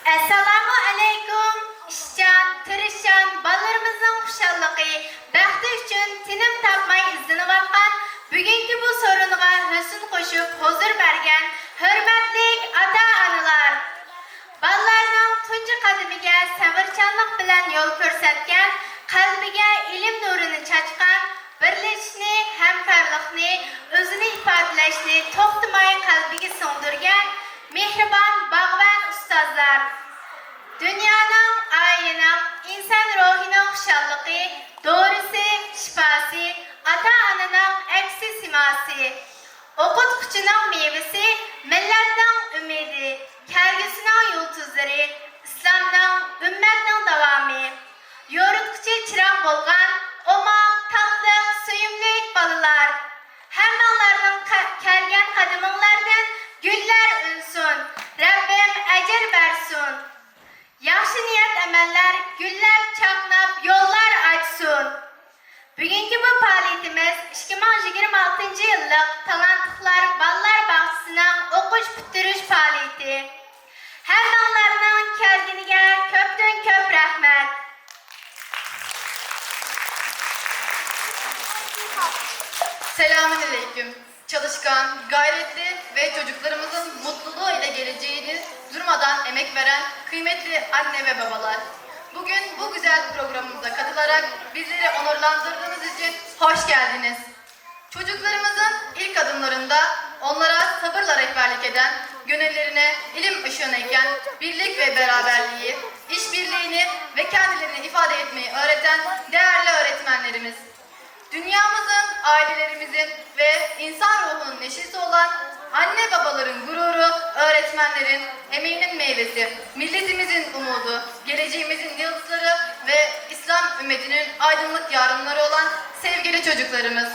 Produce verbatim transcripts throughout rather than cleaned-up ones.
ئەسسالامۇ ئەلەيكۇم! ئىشچان، تىرىشچان بالىلىرىمىزنىڭ خۇشاللىقى، بەختى ئۈچۈن تىنىم تاپماي ئىزدىنىۋاتقان بۈگۈنكى بۇ سورۇنغا ھۆسن قوشۇپ ھۇزۇر بەرگەن ھۆرمەتلىك ئاتا-ئانىلار! بالىلارنىڭ تۇنجى قەدىمىگە سەۋرچانلىق بىلەن يول كۆرسەتكەن، قەلبىگە ئىلىم نۇرىنى چاچقان، بىرلىشىشنى، ھەمكارلىقنى، ئۆزىنى ئىپادىلەشنى توختىماي قەلبىگە سىڭدۈرگەن مېھرىبان باغۋەن ئۇستازلار! دۇنيانىڭ، ئائىلىنىڭ، ئىنسان روھىنىڭ خۇشاللىقى، دورىسى، شىپاسى، ئاتا-ئانىنىڭ ئەكسى سىماسى. ئوقۇتقۇچىنىڭ مېۋىسى، مىللەتنىڭ ئۈمىدى، كەلگۈسىنىڭ يۇلتۇزلىرى، ئىسلامنىڭ، ئۈممەتنىڭ داۋامى. يورۇتقۇچى چىراغ بولغان ئوماق، تاتلىق، سۆيۈملۈك بالىلار! ھەممىڭلارنىڭ قە-، كەلگەن قەدىمىڭلاردىن گۈللەر ئۈنسۇن، رەببىم ئەجىر بەرسۇن! ياخشى نىيەت ئەمەللەر گۈللەپ، چاقناپ، يوللار ئاچسۇن! بۈگۈنكى بۇ پائالىيىتىمىز ئىككى مىڭ يىگىرمە ئالتىنچى يىللىق تالانتلىقلار بالىلار باغچىسىنىڭ ئوقۇش پۈتتۈرۈش پائالىيىتى. ھەممىڭلارنىڭ كەلگىنىگە كۆپتىن كۆپ رەھمەت! Selamünaleyküm. Çalışkan, gayretli ve çocuklarımızın mutluluğu ile geleceğini durmadan emek veren kıymetli anne ve babalar. Bugün bu güzel programımıza katılarak bizleri onurlandırdığınız için hoş geldiniz. Çocuklarımızın ilk adımlarında onlara sabırla rehberlik eden, gönüllerine ilim ışığını eken, birlik ve beraberliği, işbirliğini ve kendilerini ifade etmeyi öğreten değerli öğretmenlerimiz. Dünyamızın, ailelerimizin ve insan ruhunun neşesi olan anne babaların gururu, öğretmenlerin emeğinin meyvesi, milletimizin umudu, geleceğimizin yıldızları ve İslam ümmetinin aydınlık yarınları olan sevgili çocuklarımız.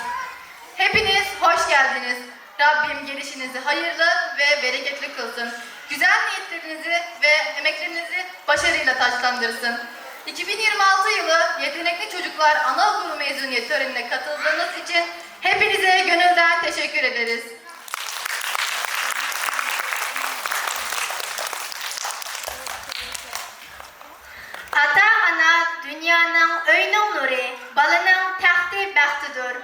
Hepiniz hoş geldiniz. Rabbim gelişinizi hayırlı ve bereketli kılsın. Güzel niyetlerinizi ve emeklerinizi başarıyla taçlandırsın. iki bin yirmi altı yılı Yetenekli Çocuklar Anaokulu mezuniyet törenine katıldığınız için hepinize gönülden teşekkür ederiz. ئاتا-ئانا دۇنيانىڭ، ئۆينىڭ نۇرى، بالىنىڭ تەختى، بەختىدۇر.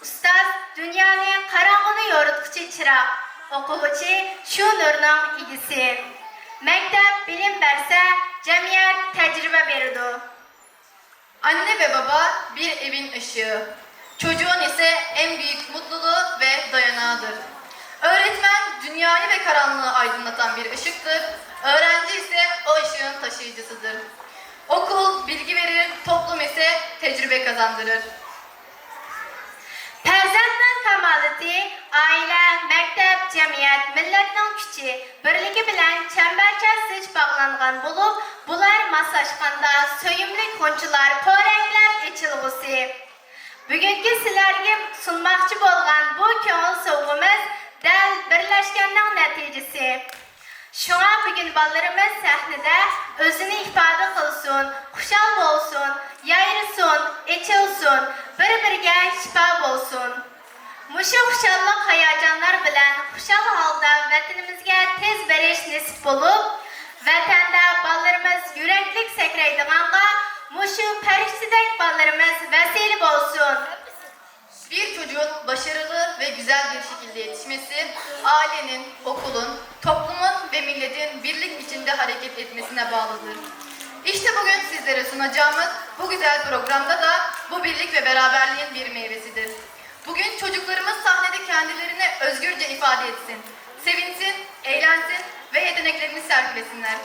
ئۇستاز دۇنيانى قاراڭغۇنى يورۇتقۇچى چىراغ، ئوقۇغۇچى شۇ نۇرنىڭ ئىگىسى. مەكتەپ بىلىم بەرسە، جەمئىيەت تەجرىبە بېرىدۇ. Anne ve baba bir evin ışığı, çocuğun ise en büyük mutluluğu ve dayanağıdır. Öğretmen dünyayı ve karanlığı aydınlatan bir ışıktır, öğrenci ise o ışığın taşıyıcısıdır. Okul bilgi verir, toplum ise tecrübe kazandırır. پەرزەنتنىڭ كامالىتى ئائىلە، مەكتەپ، جەمئىيەت، مىللەتنىڭ كۈچى، بىرلىكى بىلەن چەمبەرچاس زىچ باغلانغان بولۇپ، بۇلار ماسلاشقاندا سۆيۈملۈك غۇنچىلار پورەكلەپ ئېچىلغۇسى. بۈگۈنكى سىلەرگە سۇنماقچى بولغان بۇ كۆڭۈل سوۋغىمىز دەل بىرلەشكەننىڭ نەتىجىسى. شۇڭا بۈگۈن بالىلىرىمىز سەھنىدە ئۆزىنى ئىپادە قىلسۇن، خۇشال بولسۇن، يايرىسۇن، ئېچىلسۇن، بىر-بىرىگە شىپا بولسۇن. مۇشۇ خۇشاللىق، ھاياجانلار بىلەن خۇشال ھالدا ۋەتىنىمىزگە تېز بېرىش نېسىپ بولۇپ، ۋەتەندە بالىلىرىمىز يۈرەكلىك سەكرەيدىغانغا مۇشۇ پەرىشتىدەك بالىلىرىمىز ۋەسىلە بولسۇن. Bir çocuğun başarılı ve güzel bir şekilde yetişmesi, ailenin, okulun, toplumun ve milletin birlik içinde hareket etmesine bağlıdır. İşte bugün sizlere sunacağımız bu güzel programda da bu birlik ve beraberliğin bir meyvesidir. Bugün çocuklarımız sahnede kendilerini özgürce ifade etsin, sevinsin, eğlensin ve yeteneklerini sergilesinler.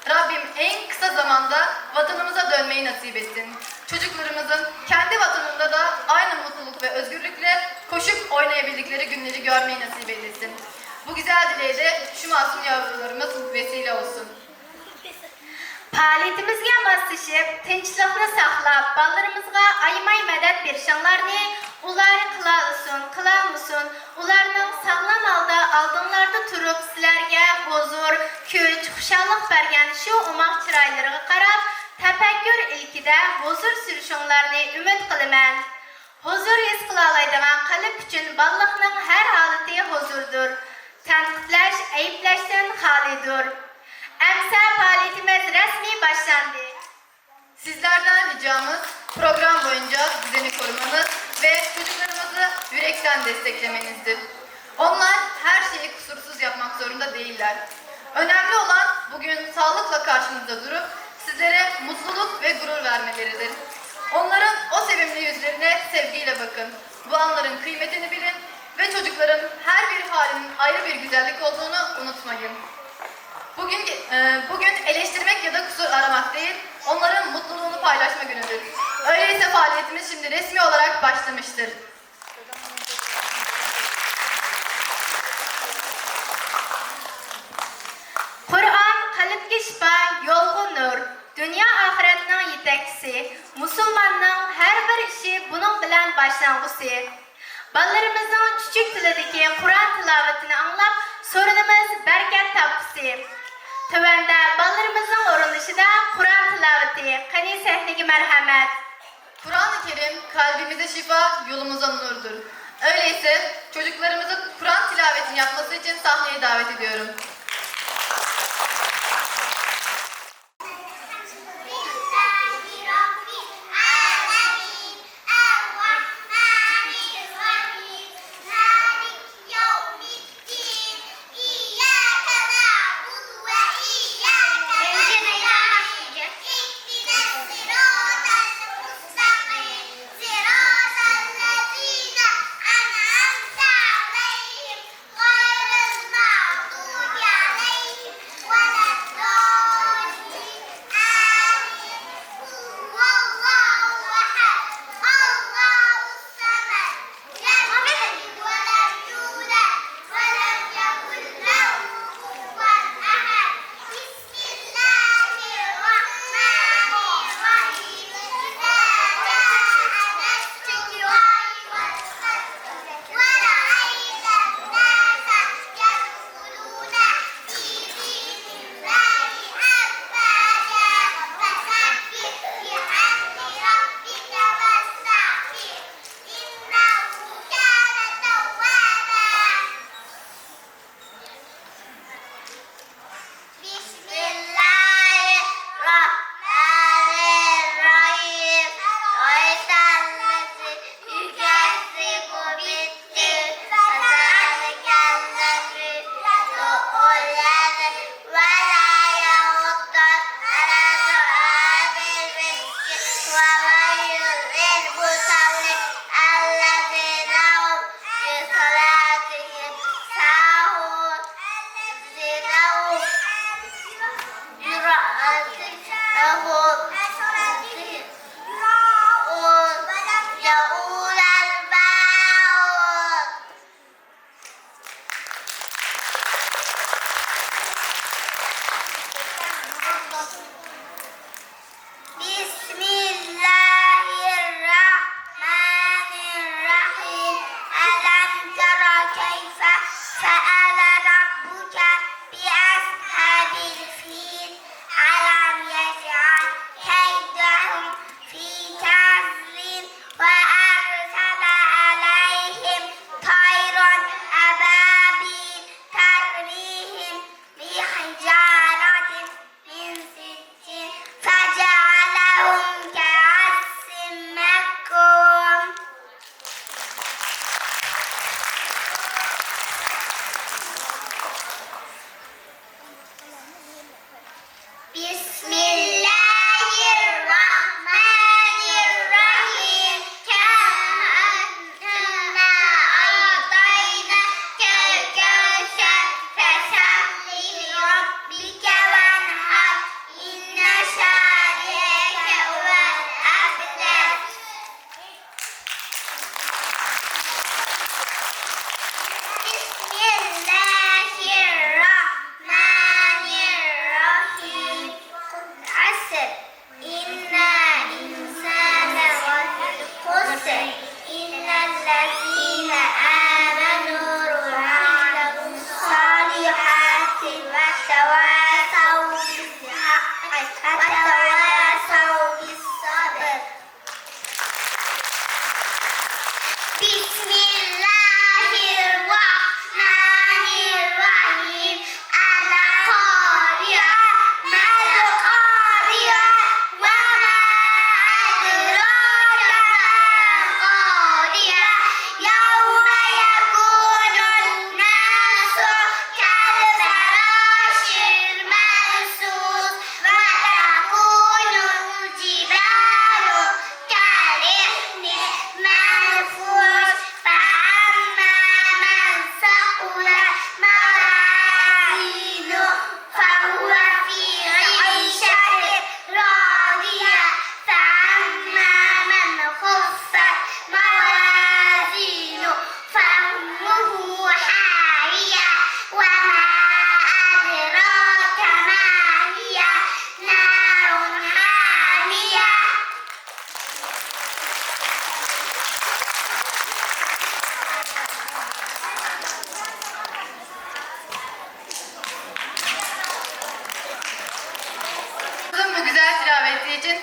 Rabbim en kısa zamanda vatanımıza dönmeyi nasip etsin. Çocuklarımızın kendi vatanında da aynı mutluluk ve özgürlükle koşup oynayabildikleri günleri görmeyi nasip eylesin. Bu güzel dileğe de şu masum yavrularımız vesile olsun. پائالىيىتىمىزگە ماسلىشىپ، تىنچلىقنى ساقلاپ، بالىلىرىمىزغا ئايىماي مەدەت بېرىشىڭلارنى، ئۇلار قىلالىسۇن، قىلالمىسۇن، ئۇلارنىڭ ساغلام ھالدا ئالدىڭلاردا تۇرۇپ، سىلەرگە ھۇزۇر، كۈچ، خۇشاللىق بەرگەن شۇ ئوماق چىرايلىرىغا قاراپ، تەپەككۇر ئىلكىدە ھۇزۇر سۈرۈشۈڭلارنى ئۈمىد قىلىمەن. ھۇزۇر ھېس قىلالايدىغان قەلب ئۈچۈن بالىلىقنىڭ ھەر ھالىتى ھۇزۇردۇر. تەنقىدلەش، ئەيىبلەشتىن خالىيدۇر. ئەمسە پائالىيىتىمىز başlandı. Sizlerden ricamız program boyunca düzeni korumanız ve çocuklarımızı yürekten desteklemenizdir. Onlar her şeyi kusursuz yapmak zorunda değiller. Önemli olan bugün sağlıkla karşınızda durup sizlere mutluluk ve gurur vermeleridir. Onların o sevimli yüzlerine sevgiyle bakın. Bu anların kıymetini bilin ve çocukların her bir halinin ayrı bir güzellik olduğunu unutmayın. Bugün, e, bugün eleştirmek ya da kusur aramak değil, onların mutluluğunu paylaşma günüdür. Öyleyse faaliyetimiz şimdi resmi olarak başlamıştır. قۇرئان قەلبكە شىپا، يولغا نۇر، دۇنيا ئاخىرەتنىڭ يېتەكچىسى. مۇسۇلماننىڭ ھەر بىر ئىشى بۇنىڭ بىلەن باشلانغۇسى. بالىلىرىمىزنىڭ چۈچۈك تىلىدىكى قۇرئان تىلاۋىتىنى ئاڭلاپ، سورۇنىمىز بەرىكەت تاپقۇسى. تۆۋەندە بالىلىرىمىزنىڭ ئورۇنلىشىدا قۇرئان تىلاۋىتى. قېنى، سەھنىگە مەرھەمەت. Kur'an-ı Kerim kalbimize şifa, yolumuza nurdur. Öyleyse çocuklarımızın Kur'an tilavetini yapması için sahneye davet ediyorum. الدين. إياك نعبد وإياك نستعين. اهدنا الصراط المستقيم. صراط الذين أنعمت عليهم غير المغضوب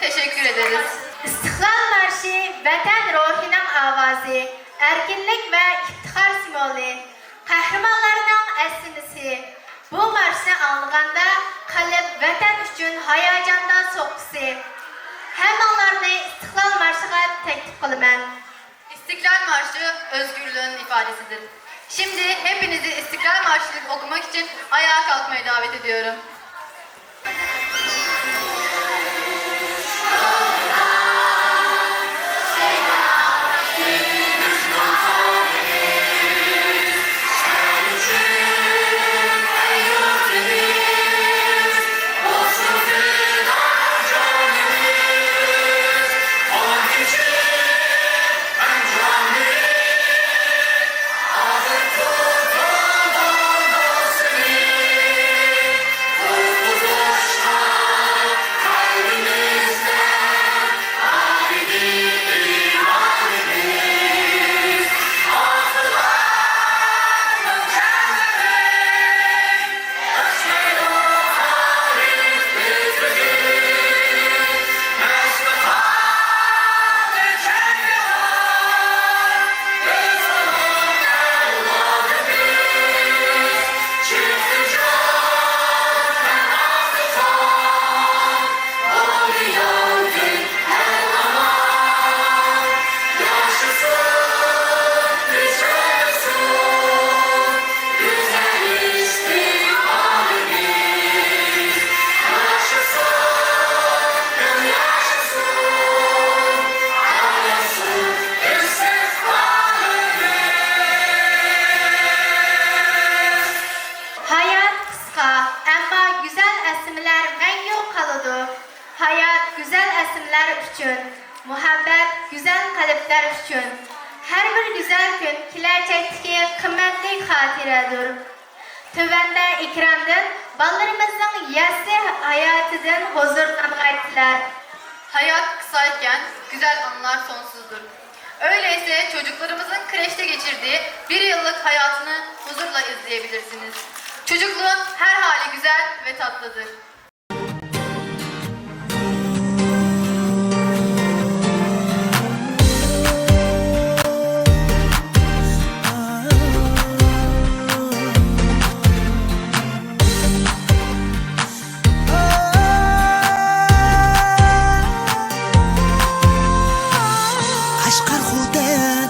Teşekkür ederiz. ئىستىقلال مارشى ۋەتەن روھىنىڭ ئاۋازى، ئەركىنلىك ۋە ئىپتىخار سىمۋولى، قەھرىمانلارنىڭ ئەسلىمىسى. بۇ مارشنى ئاڭلىغاندا قەلب ۋەتەن ئۈچۈن ھاياجاندا سوققۇسى. ھەممىڭلارنى ئىستىقلال مارشىغا تەكلىپ قىلىمەن. İstiklal Marşı özgürlüğün ifadesidir. Şimdi hepinizi İstiklal Marşı'nı okumak için ayağa kalkmaya davet ediyorum. ھايات قىسقا، ئەمما گۈزەل ئەسلىمىلەر مەڭگۈ قالىدۇ. ھايات گۈزەل ئەسلىمىلەر ئۈچۈن، مۇھەببەت گۈزەل قەلبلەر ئۈچۈن. ھەر بىر گۈزەل كۈن كېلەچەكتىكى قىممەتلىك خاتىرەدۇر. تۆۋەندە ئېكراندىن بالىلىرىمىزنىڭ يەسلى ھاياتىدىن ھۇزۇرلانغايسىلەر. Hayat kısayken güzel anılar sonsuzdur. Öyleyse çocuklarımızın kreşte geçirdiği bir yıllık hayatını huzurla izleyebilirsiniz. Çocukluğun her hali güzel ve tatlıdır. قەشقەر، خوتەن،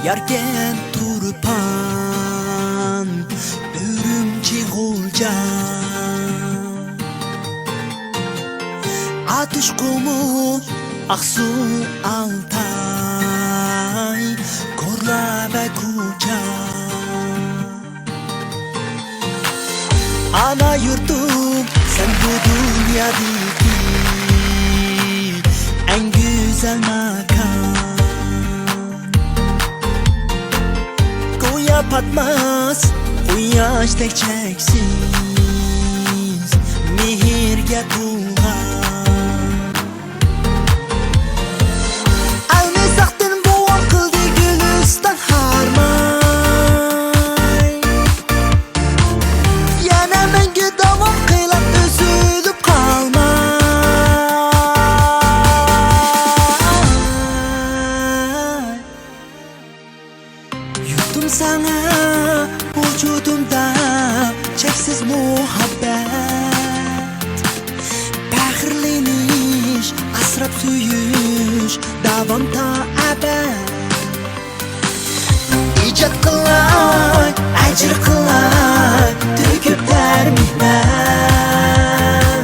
ياركەنت، تۇرپان، ئۈرۈمچى، غۇلجا. ئاتۇش، قۇمۇل، ئاقسۇ، ئالتاي، كورلا ۋە كۇچا. ئانا يۇرتۇم، سەن بۇ دۇنيادىكى ئەڭ گۈزەل ماكان. گويا پاتماس قۇياشتەك چەكسىز مېھىرگە تولغان. ئەلمىساقتىن بوۋام قىلدى گۈلىستان ھارماي. يەنە مەڭگۈ داۋام قىلار ئۈزۈلۈپ قالماي. يۇتتۇم ساڭا ۋۇجۇدۇمدا چەكسىز مۇھەببەت، پەخىرلىنىش، ئاسراپ سۆيۈش داۋام تا ئەبەد. ئىجاد قىلاي، ئەجىر قىلاي، تۆكۈپ تەر مېھمەن.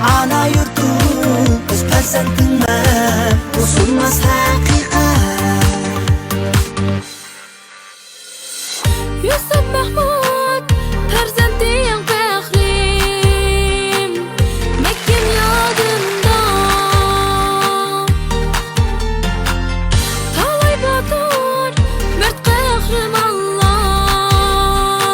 ئانا يۇرتۇم، ئۆز پەرزەنتىڭمەن، بۇ سۇنماس ھەقىقەت. يۈسۈپ مەھمۇد پەرزەنتىڭ پەخرىم، مەھكەم يادىمدا. تالاي باتۇر، مەرد قەھرىمانلار.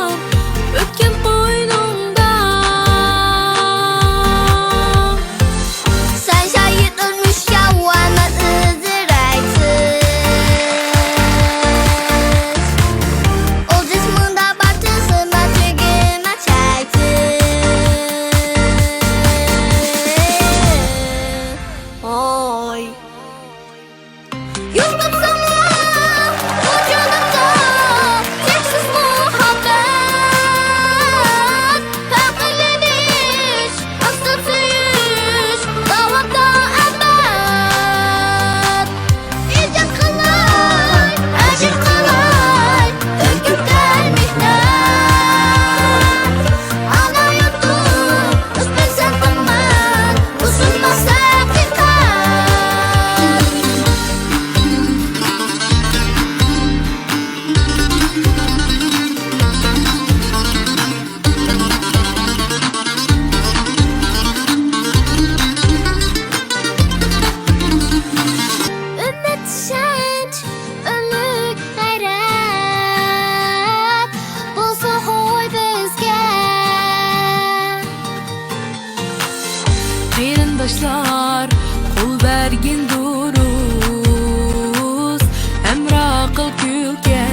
ياشلار قول بەرگىن دۇرۇس، ھەمراھ قىل كۈلكە.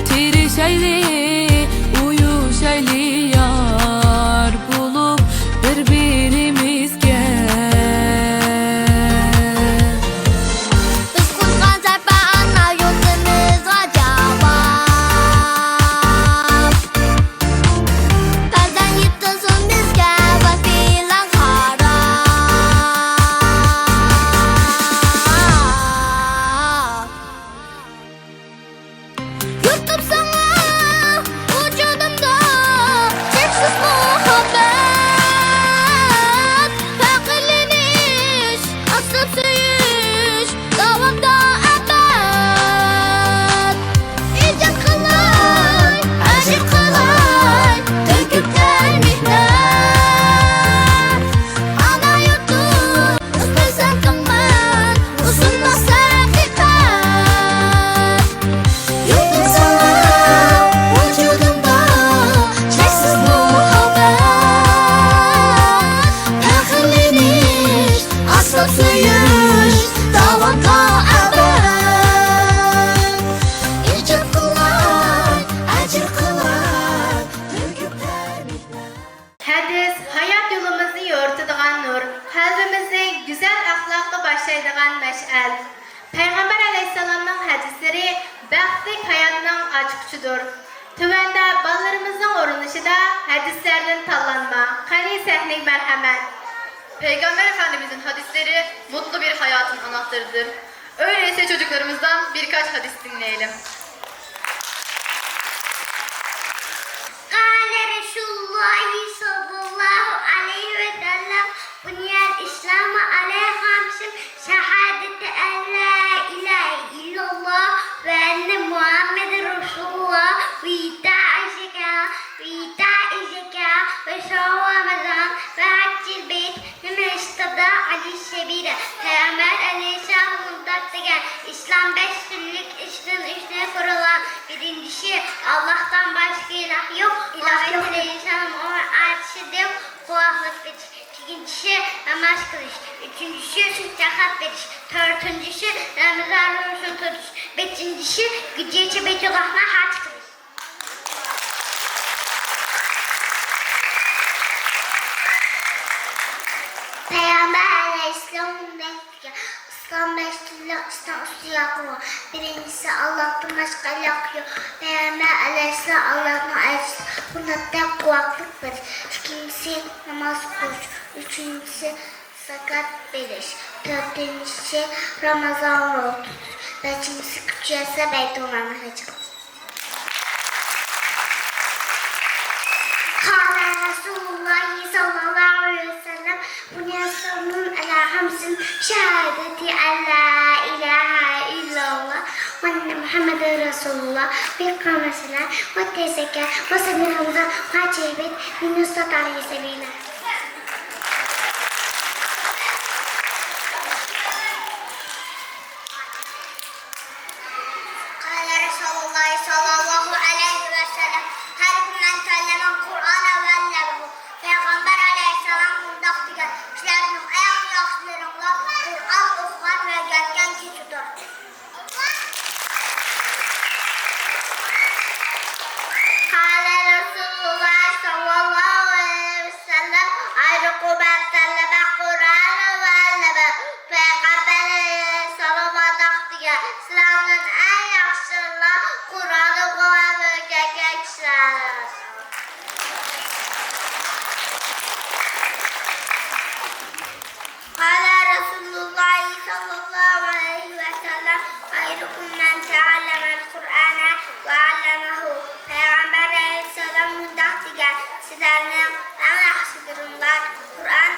تىرىشايلى، ئۇيۇشايلى يار بولۇپ بىر-بىرىمىزگە. بىز قۇرغان سەرپە ئانا يۇرتىمىزغا جاۋاب. پەرزەنت يېتىلسۇن بىزگە ۋەسپىلەر خاراب. يۇرتۇم ساڭا ۋۇجۇدۇمدا چەكسىز مۇھەببەت. پەخىرلىنىش، ئاسراپ سۆيۈش داۋامدا ئەبەد. ئىجاد قىلاي، ئەجىر قىلاي، تۆكۈپ تەر مېھنەت. ئانا يۇرتۇم، ئىزدەيسەن قىممەت، ئۇسۇلماس سەھىپە. يۇرتۇم ساڭا ۋۇجۇدۇمدا چەكسىز مۇھەببەت. پەخىرلىنىش، ئاسراپ سۆيۈش داۋامدا ئەبەد. ئىجاد قىلاي، ئەجىر قىلاي، تۆكۈپ تەر مېھنەت. ھەدىس ھايات يولىمىزنى يورۇتىدىغان نۇر، قەلبىمىزنى گۈزەل ئەخلاققا باشلايدىغان مەشئەل. پەيغەمبەر ئەلەيھىسسالامنىڭ ھەدىسلىرى بەختلىك ھاياتنىڭ ئاچقۇچىدۇر. تۆۋەندە بالىلىرىمىزنىڭ ئورۇنلىشىدا ھەدىسلەردىن تاللانما. قېنى سەھنىگە مەرھەمەت. Peygamber Efendimizin hadisleri mutlu bir hayatın anahtarıdır. Öyleyse çocuklarımızdan birkaç hadis dinleyelim. قال رسول الله صلى الله عليه وسلم، بني الإسلام على خمس، شهادة أن لا إله إلا الله وأن محمد رسول الله وإيتاء الزكاة، وإيتاء الزكاة وصوم رمضان وحج البيت، لمن استطاع إليه سبيلا. پەيغەمبەر ئەلەيھىسسالام مۇنداق دېگەن، ئىسلام بەش تۈرلۈك ئىشتىن ئۈچتىن قۇرۇلغان. بىرىنچىسى، ئاللاھتىن باشقا ئىلاھ يوق. ئىلاھ يوق. مۇھەممەد ئەلەيھىسسالام ئۇنىڭ ئەلچىسى دەپ گۇۋاھلىق بېرىش. ئىككىنچىسى، ناماز قىلىش. ئۈچىنچىسى، زاكات بېرىش. تۆتىنچىسى، رامىزان روزىسىنى تۇتۇش. بەشىنچىسى، كېچىچە بەيتۇللاھقا ھەج قىلىش. پەيغەمبەر ئەلەيھىسسالام مۇنداق دېگەن، ئىسلام بەش تۈرلۈك ئىشتىن ئۈچتىن قۇرۇلغان. بىرىنچىسى، ئاللاھتىن باشقا ئىلاھ يوق. پەيغەمبەر ئەلەيھىسسالام ئاللاھنىڭ ئەلچىسى، بۇنداق دەپ گۇۋاھلىق بېرىش. ئىككىنچىسى، ناماز قىلىش. ئۈچىنچىسى، زاكات بېرىش. تۆتىنچىسى، رامىزان روزا تۇتۇش. بەشىنچىسى، كۈچى يەتسە بەيتۇللاھنى ھەج قىلىش. قال رسول الله صلى الله عليه وسلم، بني الإسلام على خمس، شهادة أن لا إله إلا الله وأن محمدا رسول الله، وإقام الصلاة، وإيتاء الزكاة، وصوم رمضان، وحج البيت، لمن استطاع إليه سبيلا. قال رسول الله صلى الله عليه وسلم، خيركم من تعلم القرآن وعلمه. پەيغەمبەر ئەلەيھىسسالام مۇنداق دېگەن، سىلەرنىڭ ئەڭ ياخشىلىرىڭلار قۇرئان ئوقۇغان ۋە ئۆگەنگەن كىشىدۇر. قال رسول الله صلى الله عليه وسلم، خيركم من تعلم القرآن وعلمه. پەيغەمبەر ئەلەيھىسسالام مۇنداق دېگەن، سىلەرنىڭ ئەڭ ياخشىلىرىڭلار قۇرئان ئوقۇغان ۋە ئۆگەنگەن كىشىلەر. قال رسول الله صلى الله عليه وسلم، خيركم من تعلم القرآن وعلمه. پەيغەمبەر ئەلەيھىسسالام مۇنداق دېگەن، سىلەرنىڭ ئەڭ ياخشىلىرىڭلار قۇرئان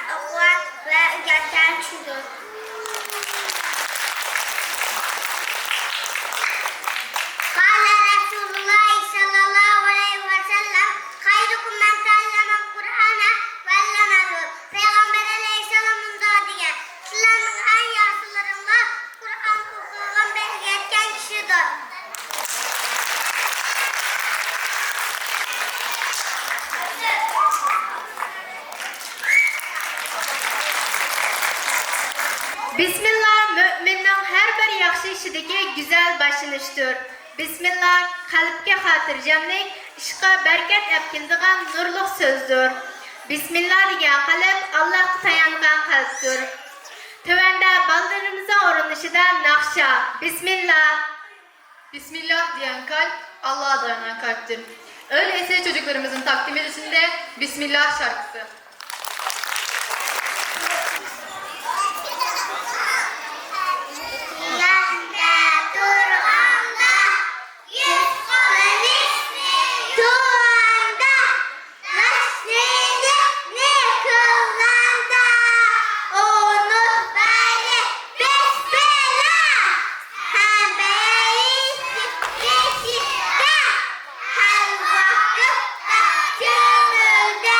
بىسمىللا مۆمىننىڭ ھەر بىر ياخشى ئىشىدىكى گۈزەل باشلىنىشتۇر. بىسمىللا قەلبكە خاتىرجەملىك، ئىشقا بەرىكەت ئەپ كېلىدىغان نۇرلۇق سۆزدۇر. بىسمىللا دېگەن قەلب ئاللاھقا تايانغان قەلبتۇر. تۆۋەندە بالىلىرىمىزنىڭ ئورۇنلىشىدا ناخشا. بىسمىللا. Bismillah diyen kalp Allah'a dayanan kalptir. Öyleyse çocuklarımızın takdim edişinde Bismillah şarkısı. Yanında duranda, yüz kılıçlı duanda, Başlaydı ne kılanda, unutmayı besmele. Hem beyiz yeşilde, her vakıtta gönülde,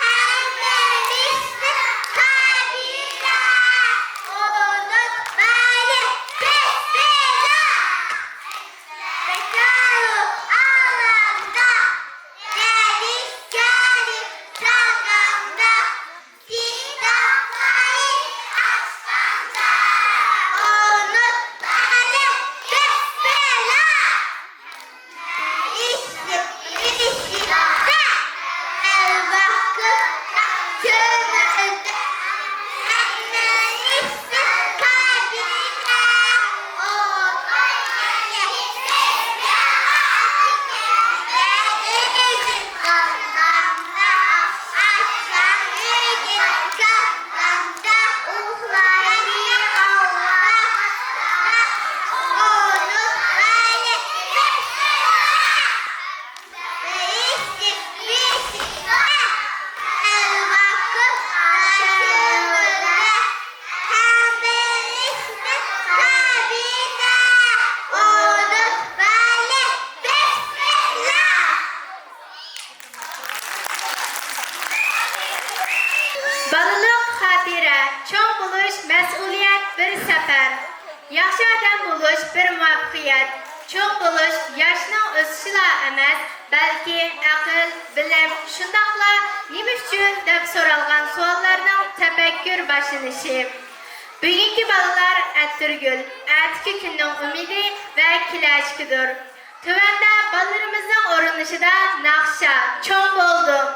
hem beyiz kalbinde, unutmayı besmele. Bekarlık alanda, Gelip gelip dalganda, kitapları açkanda, unutmadı besmele. İşte, işte, her vakıtta gönülde, hemen işte kalbinde. بالىلىق خاتىرە، چوڭ بولۇش مەسئۇلىيەت بىر سەپەر. ياخشى ئادەم بولۇش بىر مۇۋەپپەقىيەت، چوڭ بولۇش ياشنىڭ ئۆسۈشىلا ئەمەس، بەلكى ئەقىل، بىلىم، شۇنداقلا نېمە ئۈچۈن دەپ سورالغان سوئاللارنىڭ تەپەككۇر باشلىنىشى. بۈگۈنكى بالىلار ئەتىرگۈل، ئەتىكى كۈننىڭ ئۈمىدى ۋە كېلەچىكىدۇر. تۆۋەندە بالىلىرىمىزنىڭ ئورۇنلىشىدا ناخشا، چوڭ بولدۇم.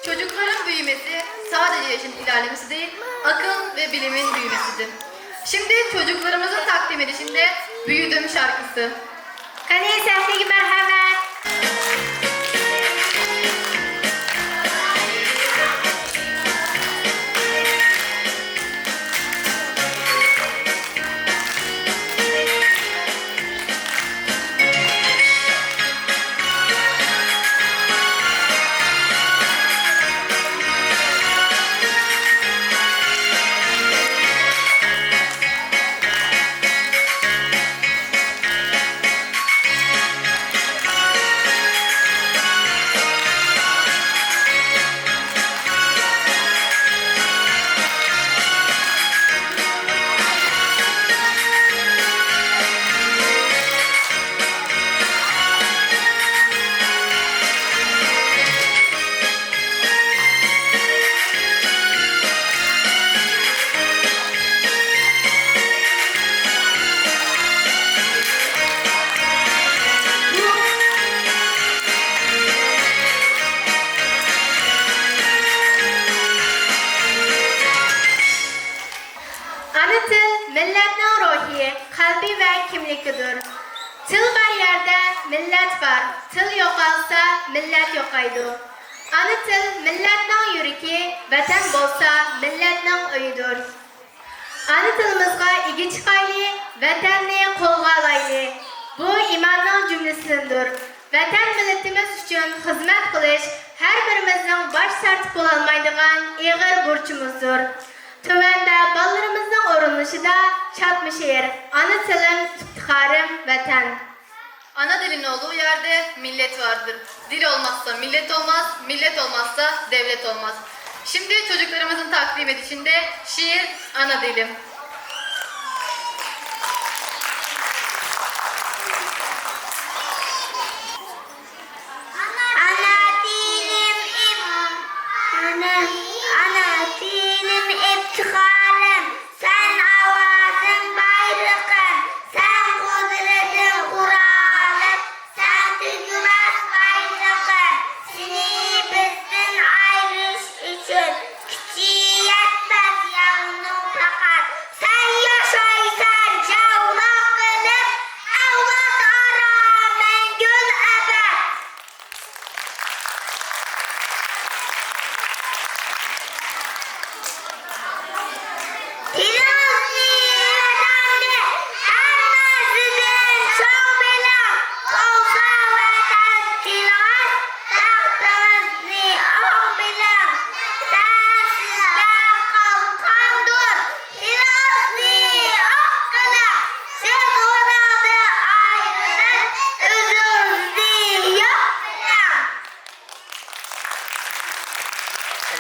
Çocukların büyümesi sadece yaşın ilerlemesi değil, akıl ve bilimin büyümesidir. Şimdi çocuklarımızın takdim edişinde Büyüdüm şarkısı. قېنى، سەھنىگە مەرھەمەت. ئانا تىل مىللەتنىڭ روھى، قەلبى ۋە كىملىكىدۇر. تىل بار يەردە مىللەت بار، تىل يوقالسا، مىللەت يوقايدۇ. ئانا تىل مىللەتنىڭ يۈرىكى، ۋەتەن بولسا مىللەتنىڭ ئۆيىدۇر. ئانا تىلىمىزغا ئىگە چىقايلى، ۋەتەننى قولغا ئالايلى. بۇ ئىماننىڭ جۈملىسىدىندۇر. ۋەتەن مىللىتىمىز ئۈچۈن خىزمەت قىلىش ھەر بىرىمىزنىڭ باش تارتىپ بولالمايدىغان ئېغىر بۇرچىمىزدۇر. تۆۋەندە بالىلىرىمىزنىڭ ئورۇنلىشىدا چاتما شېئىر، ئانا تىلىم، ئىپتىخارىم، ۋەتەن. Ana dilin olduğu yerde millet vardır. Dil olmazsa millet olmaz, millet olmazsa devlet olmaz. Şimdi çocuklarımızın takdim edişinde şiir Ana Dilim. Ana dilim ip, ana, ana dilim iptixarım, sen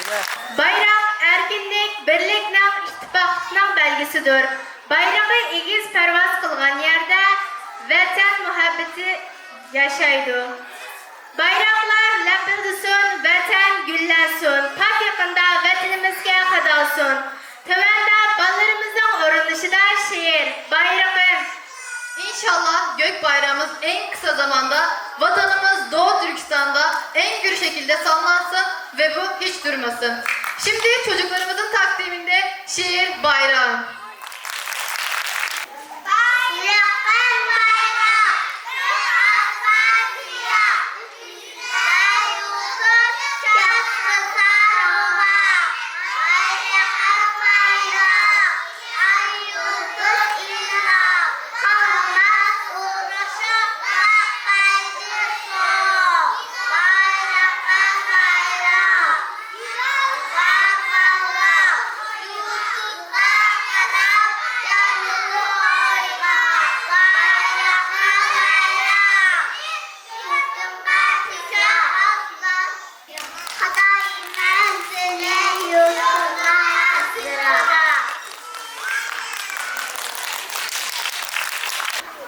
بايراق ئەركىنلىك، بىرلىكنىڭ، ئىتتىپاقلىقنىڭ بەلگىسىدۇر. بايرىقى ئېگىز پەرۋاز قىلغان يەردە ۋەتەن مۇھەببىتى ياشايدۇ. بايراقلار لەپىلدىسۇن، ۋەتەن گۈللەنسۇن، پاك يېقىندا ۋەتىنىمىزگە قادالسۇن. تۆۋەندە بالىلىرىمىزنىڭ ئورۇنلىشىدا شېئىر، بايرىقىم. İnşallah gök bayrağımız en kısa zamanda vatanımız Doğu Türkistan'da en gür şekilde sallansın ve bu hiç durmasın. Şimdi çocuklarımızın takdiminde şiir Bayrağım.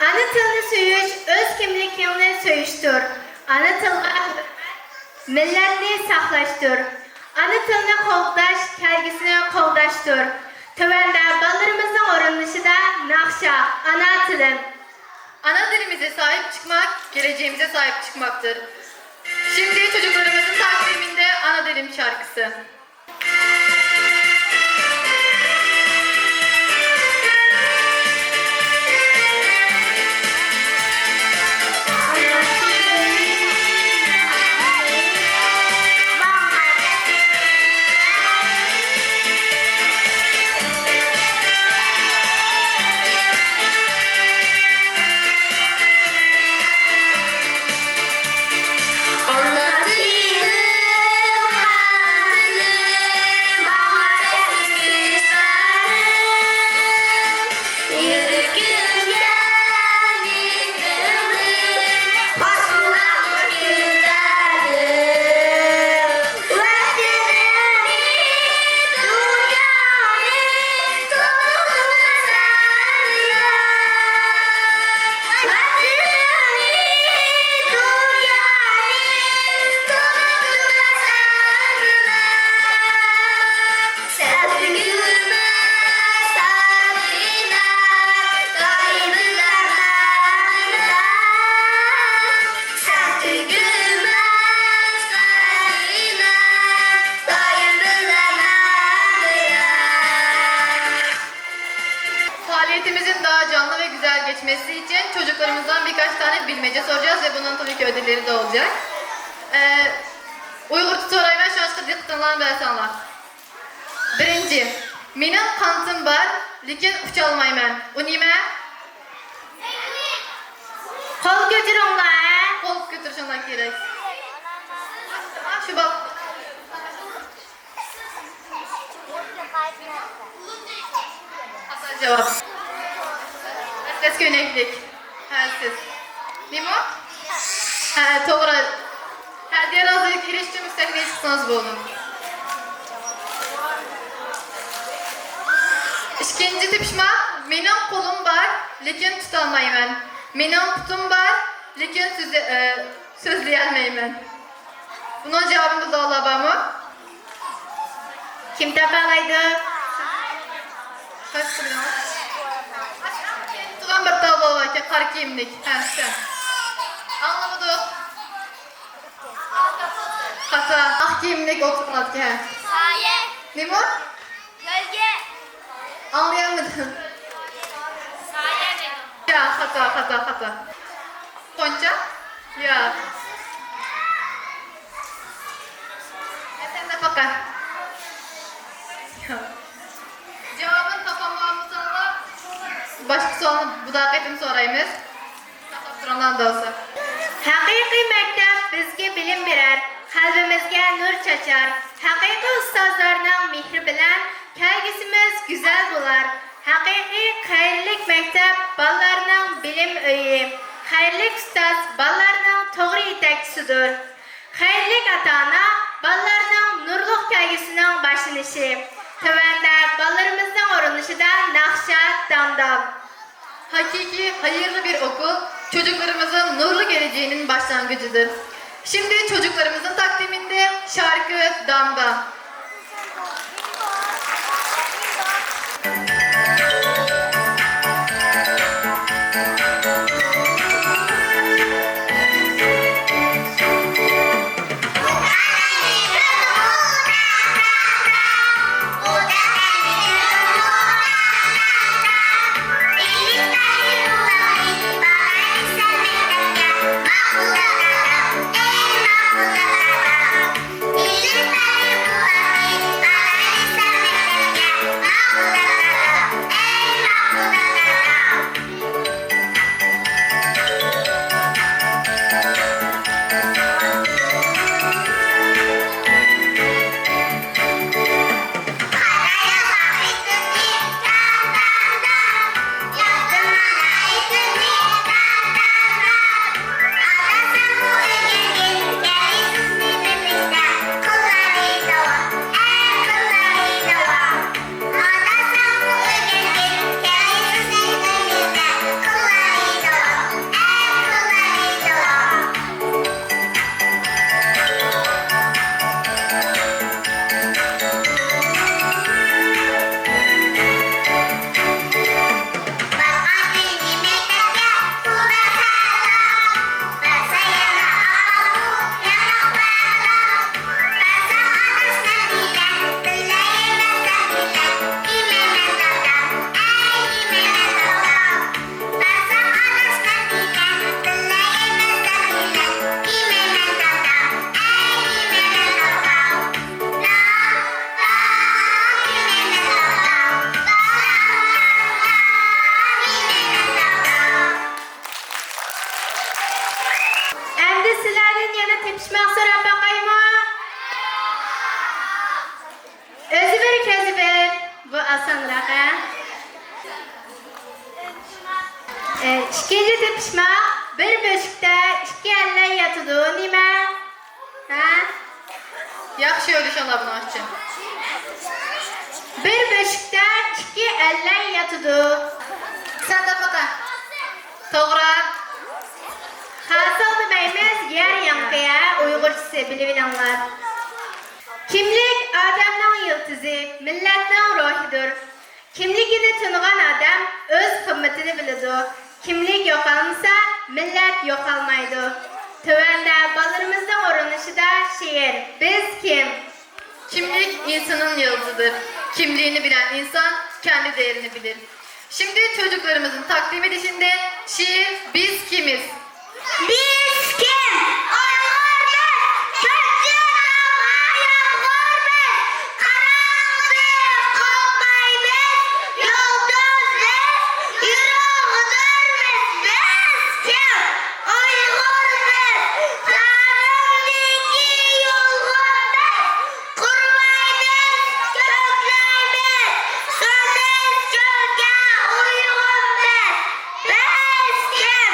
ئانا تىلنى سۆيۈش ئۆز كىملىكىڭنى سۆيۈشتۇر. ئانا تىلغا ھۆرمەت مىللەتنى ساقلاشتۇر. ئانا تىلنى قوغداش كەلگۈسىنى قوغداشتۇر. تۆۋەندە بالىلىرىمىزنىڭ ئورۇنلىشىدا ناخشا، ئانا تىلىم. Ana dilimize sahip çıkmak, geleceğimize sahip çıkmaktır. Şimdi çocuklarımızın takdiminde Ana Dilim şarkısı. Faaliyetimizin daha canlı ve güzel geçmesi için çocuklarımızdan birkaç tane bilmece soracağız ve bunun tabii ki ödülleri de olacak. Ee, Uyg'urcha so'rayman, ishonchli diqqatinglarni berasanlar. Birinchi. Mening qanotim bor, lekin ucholmayman. U nima? Qo'l ko'taringlar. Qo'l ko'tarishinglar kerak. Shu bal- Xato javob. Atlas ko'ylaklik. Ha, siz. Nima? Ha, to'g'ri. Ha, derazlik, kirishchi mustakni eshitsangiz bo'ldi. Ikkinchi tepishma. Mening qo'lim bor, lekin tutolmayman. Mening putim bor, lekin so'zi-, e, so'zlayolmayman. Bundan cevabını bulanlar var mı? Kim tapa alaydı? Qaysi bilan? Turan bir tablo var ki, qara kiyimlik. Ha, sen. Anlamadım. Xato. Aq kiyimlik o'tiradi. Soya. Nima? Gölge. Anlayamadım. Soya dedim. Ya, xato, xato, xato. Qo'ncha? Yo'q. Sen nafaqa. Javobini topolmaganmisanlar? Boshqa savolni bu daqiqadan so'raymiz. Topib turinglar, xudo xohlasa. ھەقىقىي مەكتەپ بىزگە بىلىم بېرەر، قەلبىمىزگە نۇر چاچار. ھەقىقىي ئۇستازلارنىڭ مېھرى بىلەن كەلگۈسىمىز گۈزەل بولار. ھەقىقىي خەيرلىك مەكتەپ بالىلارنىڭ بىلىم ئۆيى. خەيرلىك ئۇستاز بالىلارنىڭ توغرا يېتەكچىسىدۇر. خەيرلىك ئاتا-ئانا بالىلارنىڭ نۇرلۇق كەلگۈسى. سىنىڭ باشلىنىشى. تۆۋەندە بالىلىرىمىزنىڭ ئورۇنلىشىدا ناخشا، دامدام. Hakiki hayırlı bir okul, çocuklarımızın nurlu geleceğinin başlangıcıdır. Şimdi çocuklarımızın takdiminde şarkı, damba. ئەمدى سىلەردىن يەنە تېپىشماق سوراپ باقايمۇ؟ ئۆزى بىر، كۆزى بىر. بۇ ئاسانراق، ھە؟ ئە، ئىككىنچى تېپىشماق، بىر بۆشۈكتە ئىككى ئەللەي ياتىدۇ، نېمە؟ ھە؟ ياخشى ئويلىشىڭلار بۇنىڭ ئۈچۈن. بىر بۆشۈكتە ئىككى ئەللەي ياتىدۇ. سەن تاپقا. توغرا. خاساڭ دېمەيمىز، يەر ياڭىقى، ھە، ئۇيغۇرچىسى، بىلىۋېلىڭلار. كىملىك ئادەمنىڭ يىلتىزى، مىللەتنىڭ روھىدۇر. كىملىكىنى تونۇغان ئادەم ئۆز قىممىتىنى بىلىدۇ. كىملىك يوقالمىسا، مىللەت يوقالمايدۇ. تۆۋەندە بالىلىرىمىزنىڭ ئورۇنلىشىدا شېئىر، بىز كىم؟ Kimlik insanın yıldızıdır. Kimliğini bilen insan kendi değerini bilir. Şimdi çocuklarımızın takdim edişinde şiir Biz Kimiz? Biz kim? Uyg'urmiz. Ko'kchi tog'ga yomg'irmiz. Qarangliq qo'rqmaymiz. Yulduzmiz, yorug'dirmiz. Biz kim? Uyg'urmiz. Tarixdagi yolg'onmiz. Qurmaymiz, ko'klaymiz, so'zimiz cho'lga uyg'unmiz. Biz kim?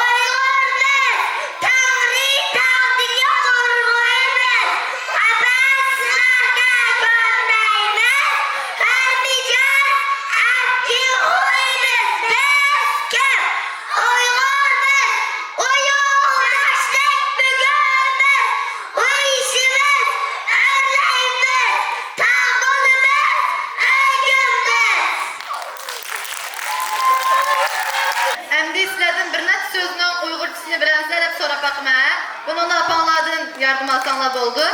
Uyg'urmiz. Tangri taqdiriga qo'rqmaymiz. Qafaslarga ko'nmaymiz. Har mijoz, erkin o'ymiz. Biz kim? Uyg'urmiz. Uyg'ur dashtlik bugunmiz. O'yishimiz, o'rlaymiz, tog' bo'limiz, o'ygunmiz. ئەمدى سىلەردىن بىر نەچچە سۆزنىڭ ئۇيغۇرچىسىنى بىلەمسىلەر دەپ سوراپ باقىمەن. بۇنىڭدا ئاپاڭلاردىن ياردىم ئالساڭلار بولىدۇ.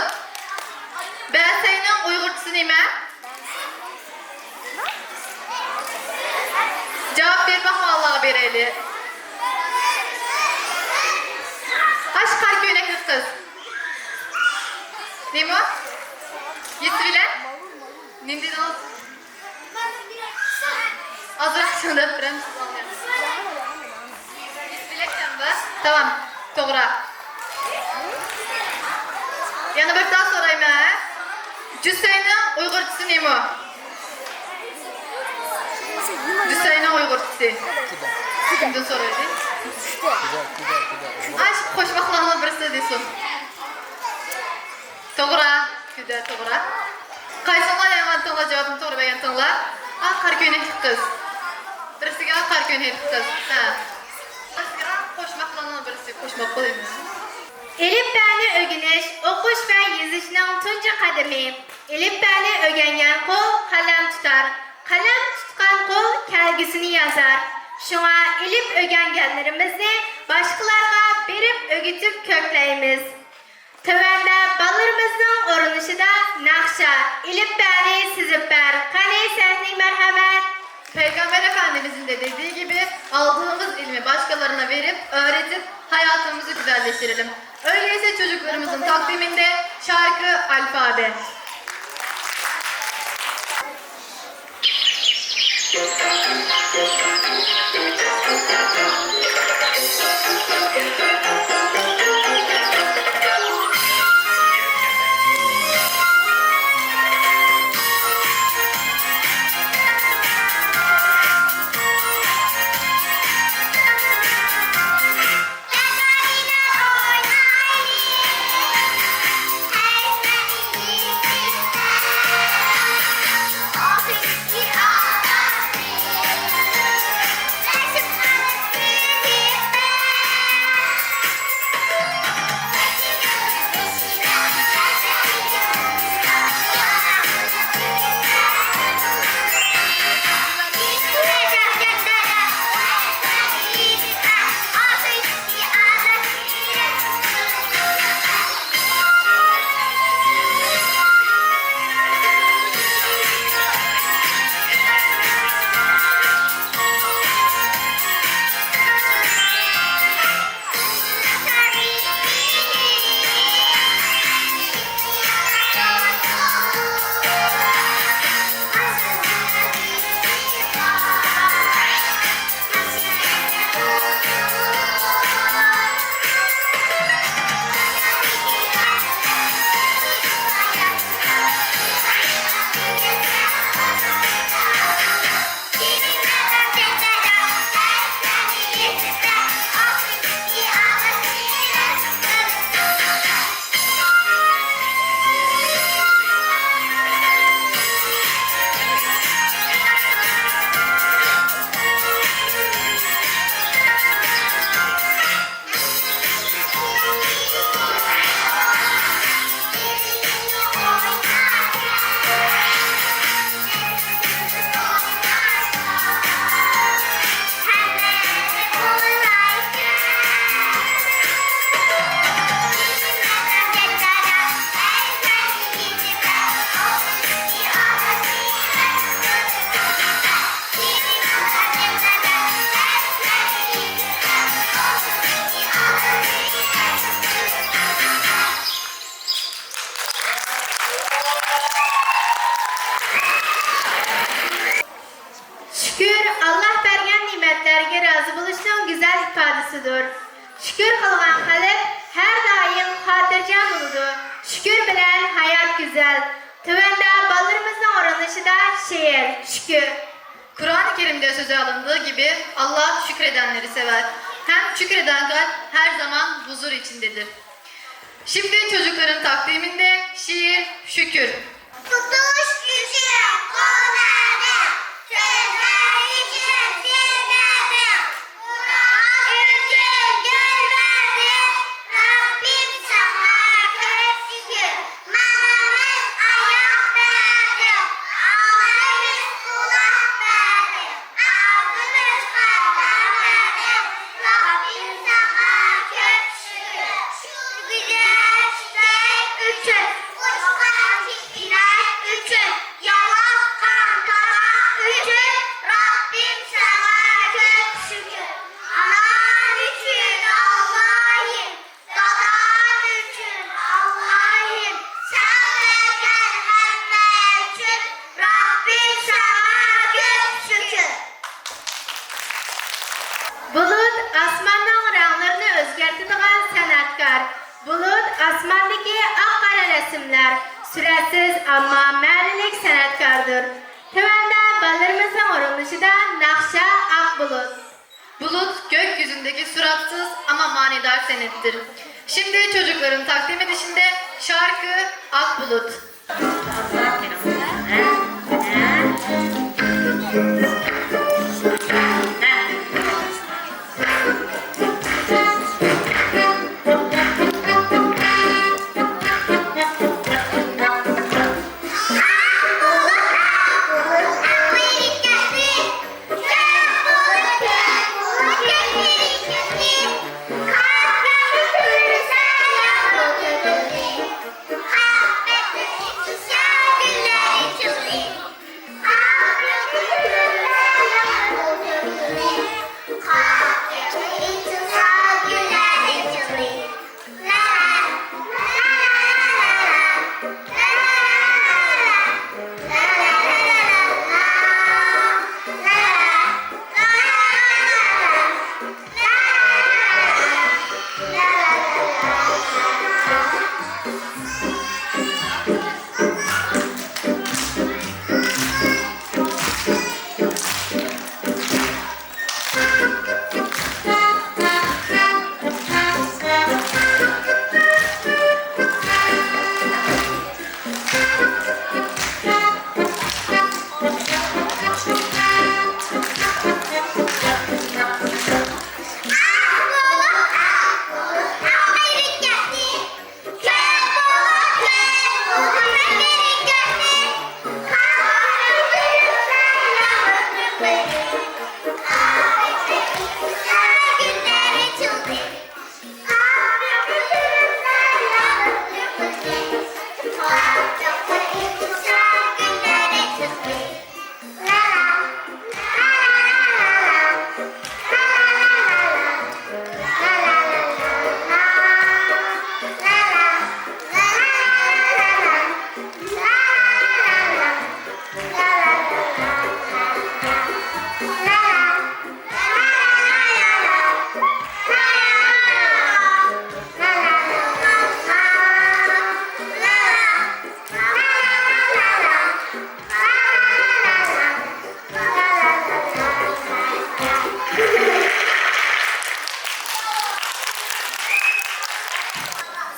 بەسەينىڭ ئۇيغۇرچىسى نېمە؟ جاۋاب بېرىپ باقمىغانلارغا بېرەيلى. قاش قارا كۆينەكلىك قىز. نېمە؟ يېتىۋېلە. نېمە دېدىڭىز؟ ئازراق چىڭداپ بېرەمسىز؟ تامام، توغرا. يەنە بىر تال سورايمەن. جۈسەينىڭ ئۇيغۇرچىسى نېمە؟ جۈسەينىڭ ئۇيغۇرچىسى. كىمدىن سورايدى؟ ئاش قوشماقلارنىڭ بىرسى دېسۇن. توغرا، كۈدە، توغرا. قايسىڭلار يالغان ئېيتتىڭلار، جاۋابنى توغرا بەرگەنتىڭلار؟ ئا، قارا كۆينەكلىك قىز. بىرسىگە قارا كۆينەكلىك قىز. ھە. بىرسىگە قوشماقلارنىڭ بىرسى، قوشماق قولىمىز. ئېلىپبەنى ئۆگىنىش، ئوقۇش ۋە يېزىشنىڭ تۇنجى قەدىمى. ئېلىپبەنى ئۆگەنگەن قول قەلەم تۇتار، قەلەم تۇتقان قول كەلگۈسىنى يازار. شۇڭا ئېلىپ ئۆگەنگەنلىرىمىزنى باشقىلارغا بېرىپ ئۆگىتىپ كۆكلەيمىز. تۆۋەندە بالىلىرىمىزنىڭ ئورۇنلىشىدا ناخشا، ئېلىپبەنى سىزىپ بەر. قېنى، سەھنىگە مەرھەمەت! Peygamber Efendimizin de dediği gibi aldığımız ilmi başkalarına verip, öğretip hayatımızı güzelleştirelim. Öyleyse çocuklarımızın takviminde şarkı, alfabe. شۈكۈر، ئاللاھ بەرگەن نېمەتلەرگە رازى بولۇشنىڭ گۈزەل ئىپادىسىدۇر. شۈكۈر قىلغان قەلب ھەر دائىم خاتىرجەم بولىدۇ. شۈكۈر بىلەن ھايات گۈزەل. تۆۋەندە بالىلىرىمىزنىڭ ئورۇنلىشىدا شېئىر، شۈكۈر. Kur'an-ı Kerim'de söze alındığı gibi Allah şükredenleri sever. Hem şükreden kalp her zaman huzur içindedir. Şimdi çocukların takdiminde şiir Şükür. تۇتۇش ئۈچۈن قول بەردىم، سۆزلەر ئۈچۈن تىل بەردىم، قۇرئان ئۈچۈن گۈل بەردىم، رەببىم ساڭا كۆپ شۈكۈر. ماڭىمىز ئاياغ بەردىم، ئاڭلايمىز قۇلاق بەردىم، ئاغزىمىزغا تام بەردىم، رەببىم ساڭا كۆپ شۈكۈر. گۈزەل چىچەك ئۈچۈن، ئۇچقان چېچەك ئۈچۈن، يالاڭ تاماق ئۈچۈن، رەببىم ساڭا كۆپ شۈكۈر. ئانام ئۈچۈن ئاللاھىم، دادام ئۈچۈن ئاللاھىم، سەن بەرگەن ھەممە ئۈچۈن، رەببىم ساڭا كۆپ شۈكۈر. بۇلۇت ئاسماننىڭ رەڭلىرىنى ئۆزگەرتىدىغان سەنئەتكار. بۇلۇت ئاسماندىكى ئاق-قارا رەسىملەر، سۈرەتسىز، ئەمما مەنىلىك سەنئەتكاردۇر. تۆۋەندە بالىلىرىمىزنىڭ ئورۇنلىشىدا ناخشا ئاق بۇلۇت. Bulut gökyüzündeki suratsız ama manidar senettir. Şimdi çocukların takdim edişinde şarkı Ak Bulut.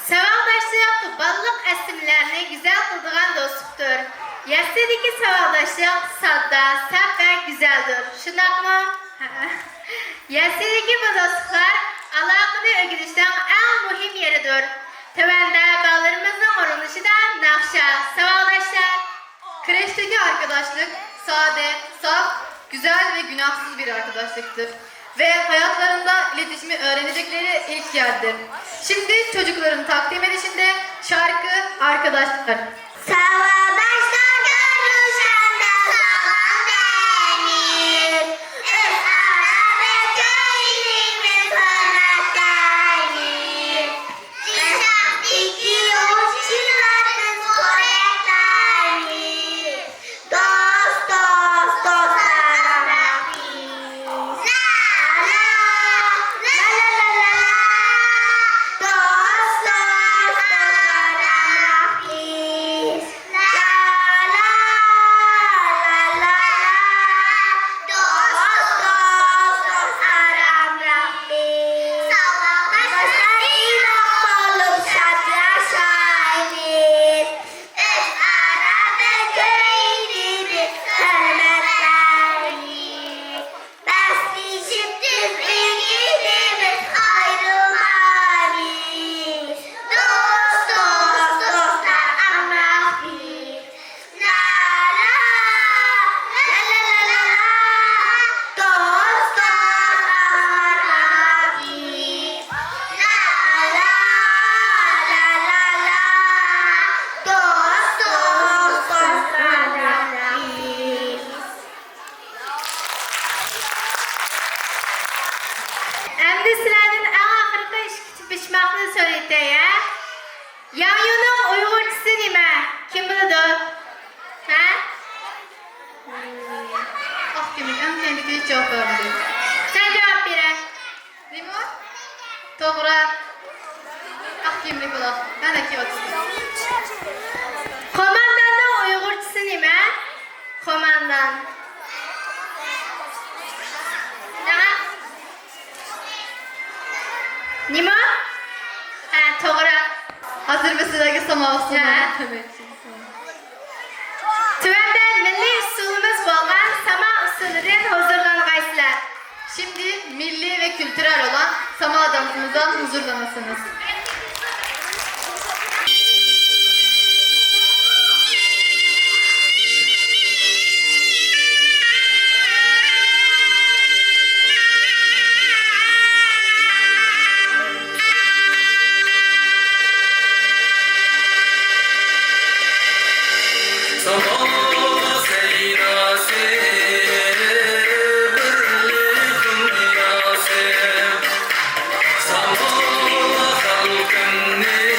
ساۋاقداشلىق بالىلىق ئەسلىمىلەرنى گۈزەل قىلىدىغان دوستلۇقتۇر. يەسلىدىكى ساۋاقداشلىق ساددا، ساپ ۋە گۈزەلدۇر. شۇنداقمۇ؟ يەسلىدىكى بۇ دوستلۇقلار ئالاقىنى ئۆگىنىشنىڭ ئەڭ مۇھىم يېرىدۇر. تۆۋەندە بالىلىرىمىزنىڭ ئورۇنلىشىدا ناخشا، ساۋاقداشلار. Kreşteki arkadaşlık sade, saf, güzel ve günahsız bir arkadaşlıktır. Ve hayatlarında iletişimi öğrenecekleri ilk yerdir. Şimdi çocukların takdim edişinde şarkı Arkadaşlar. Savaldaşlar görüşende salam deymiz. Öz ara ve köyümüz hürmetleymiz. Yaşaktaki hoş yıllarımız korekleymiz. Dost, dost, dostlar, biz. La, la, la, la, la, la, la. Dost, dost, dostlar, biz. La, la, la, la, la. Dost, dost, dostlar, biz. Dostlar, ilah olup şad yaşaymiz. Öz ara ve köyümüz hürmetleymiz. Besleşip düzgünümüz ayrılmayız. Dost, dost, dostlar, amrah biz. La, la, la, la, la, la, la. Dost, dost, dostlar, amrah biz. La, la, la, la, la. Dost, dost, dostlar, amrah biz. ئەمدى سىلەردىن ئەڭ ئاخىرقى ئىككى تېپىشماقنى سۆزلىتەي، ھە؟ ياڭيۇنىڭ ئۇيغۇرچىسى نېمە؟ كىم بىلىدۇ؟ ھە؟ ئاق كىيىملىك ئەڭ كەينىدىكى ھېچ جاۋاب بەرمىدى. سەن جاۋاب بېرە. نېمە؟ توغرا. ئاق كىيىملىك بالا. مانا كىيىۋاتىدۇ. قومانداننىڭ ئۇيغۇرچىسى نېمە؟ قوماندان. نېمە؟ نېمە؟ ھە، توغرا. ھازىر بىز سىلەرگە ساڭا ھە. تۆۋەندە مىللىي ئۇسسۇلىمىز بولغان ساما ئۇسسۇلىدىن ھۇزۇرلانغايسىلەر. Şimdi milli ve kültürel olan Sama dansımızdan huzurlanasınız. ساما سەيناسى، بىرلىك دۇنياسى. ساما خەلقىمنىڭ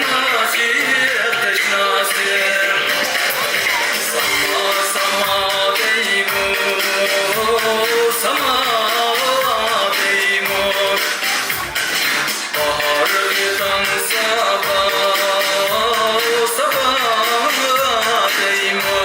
ناسى، تەشناسى. ساما، ساما دەيمۇ، ساما دەيمۇ. باھارغا تاڭ سابا، سابا دەيمۇ.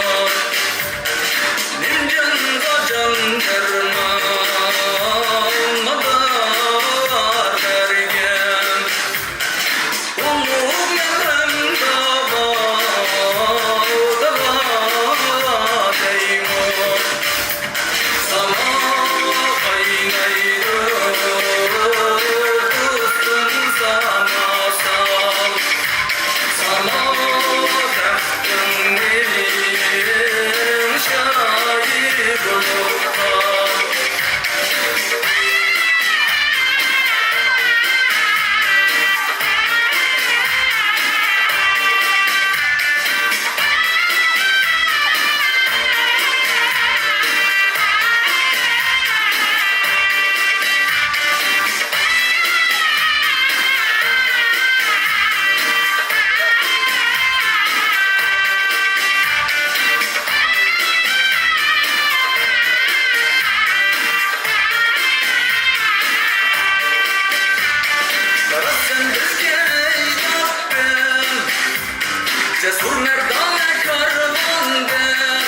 مەردانە كارۋاندىن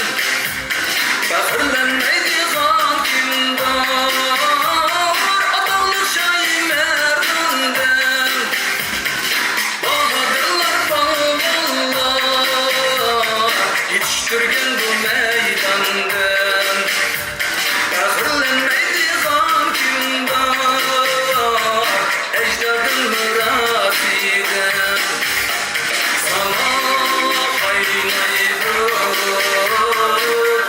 پەخىرلەنمەيدىغان كىم بار؟ ئاتاقلىق شاھى مەرداندىن باھادىرلار، پالۋانلار يېتىشتۈرگەن بۇ مەيداندىن پەخىرلەنمەيدىغان كىم بار؟ ئەجدادىم مىراسىدىن ساما قاينايدۇ،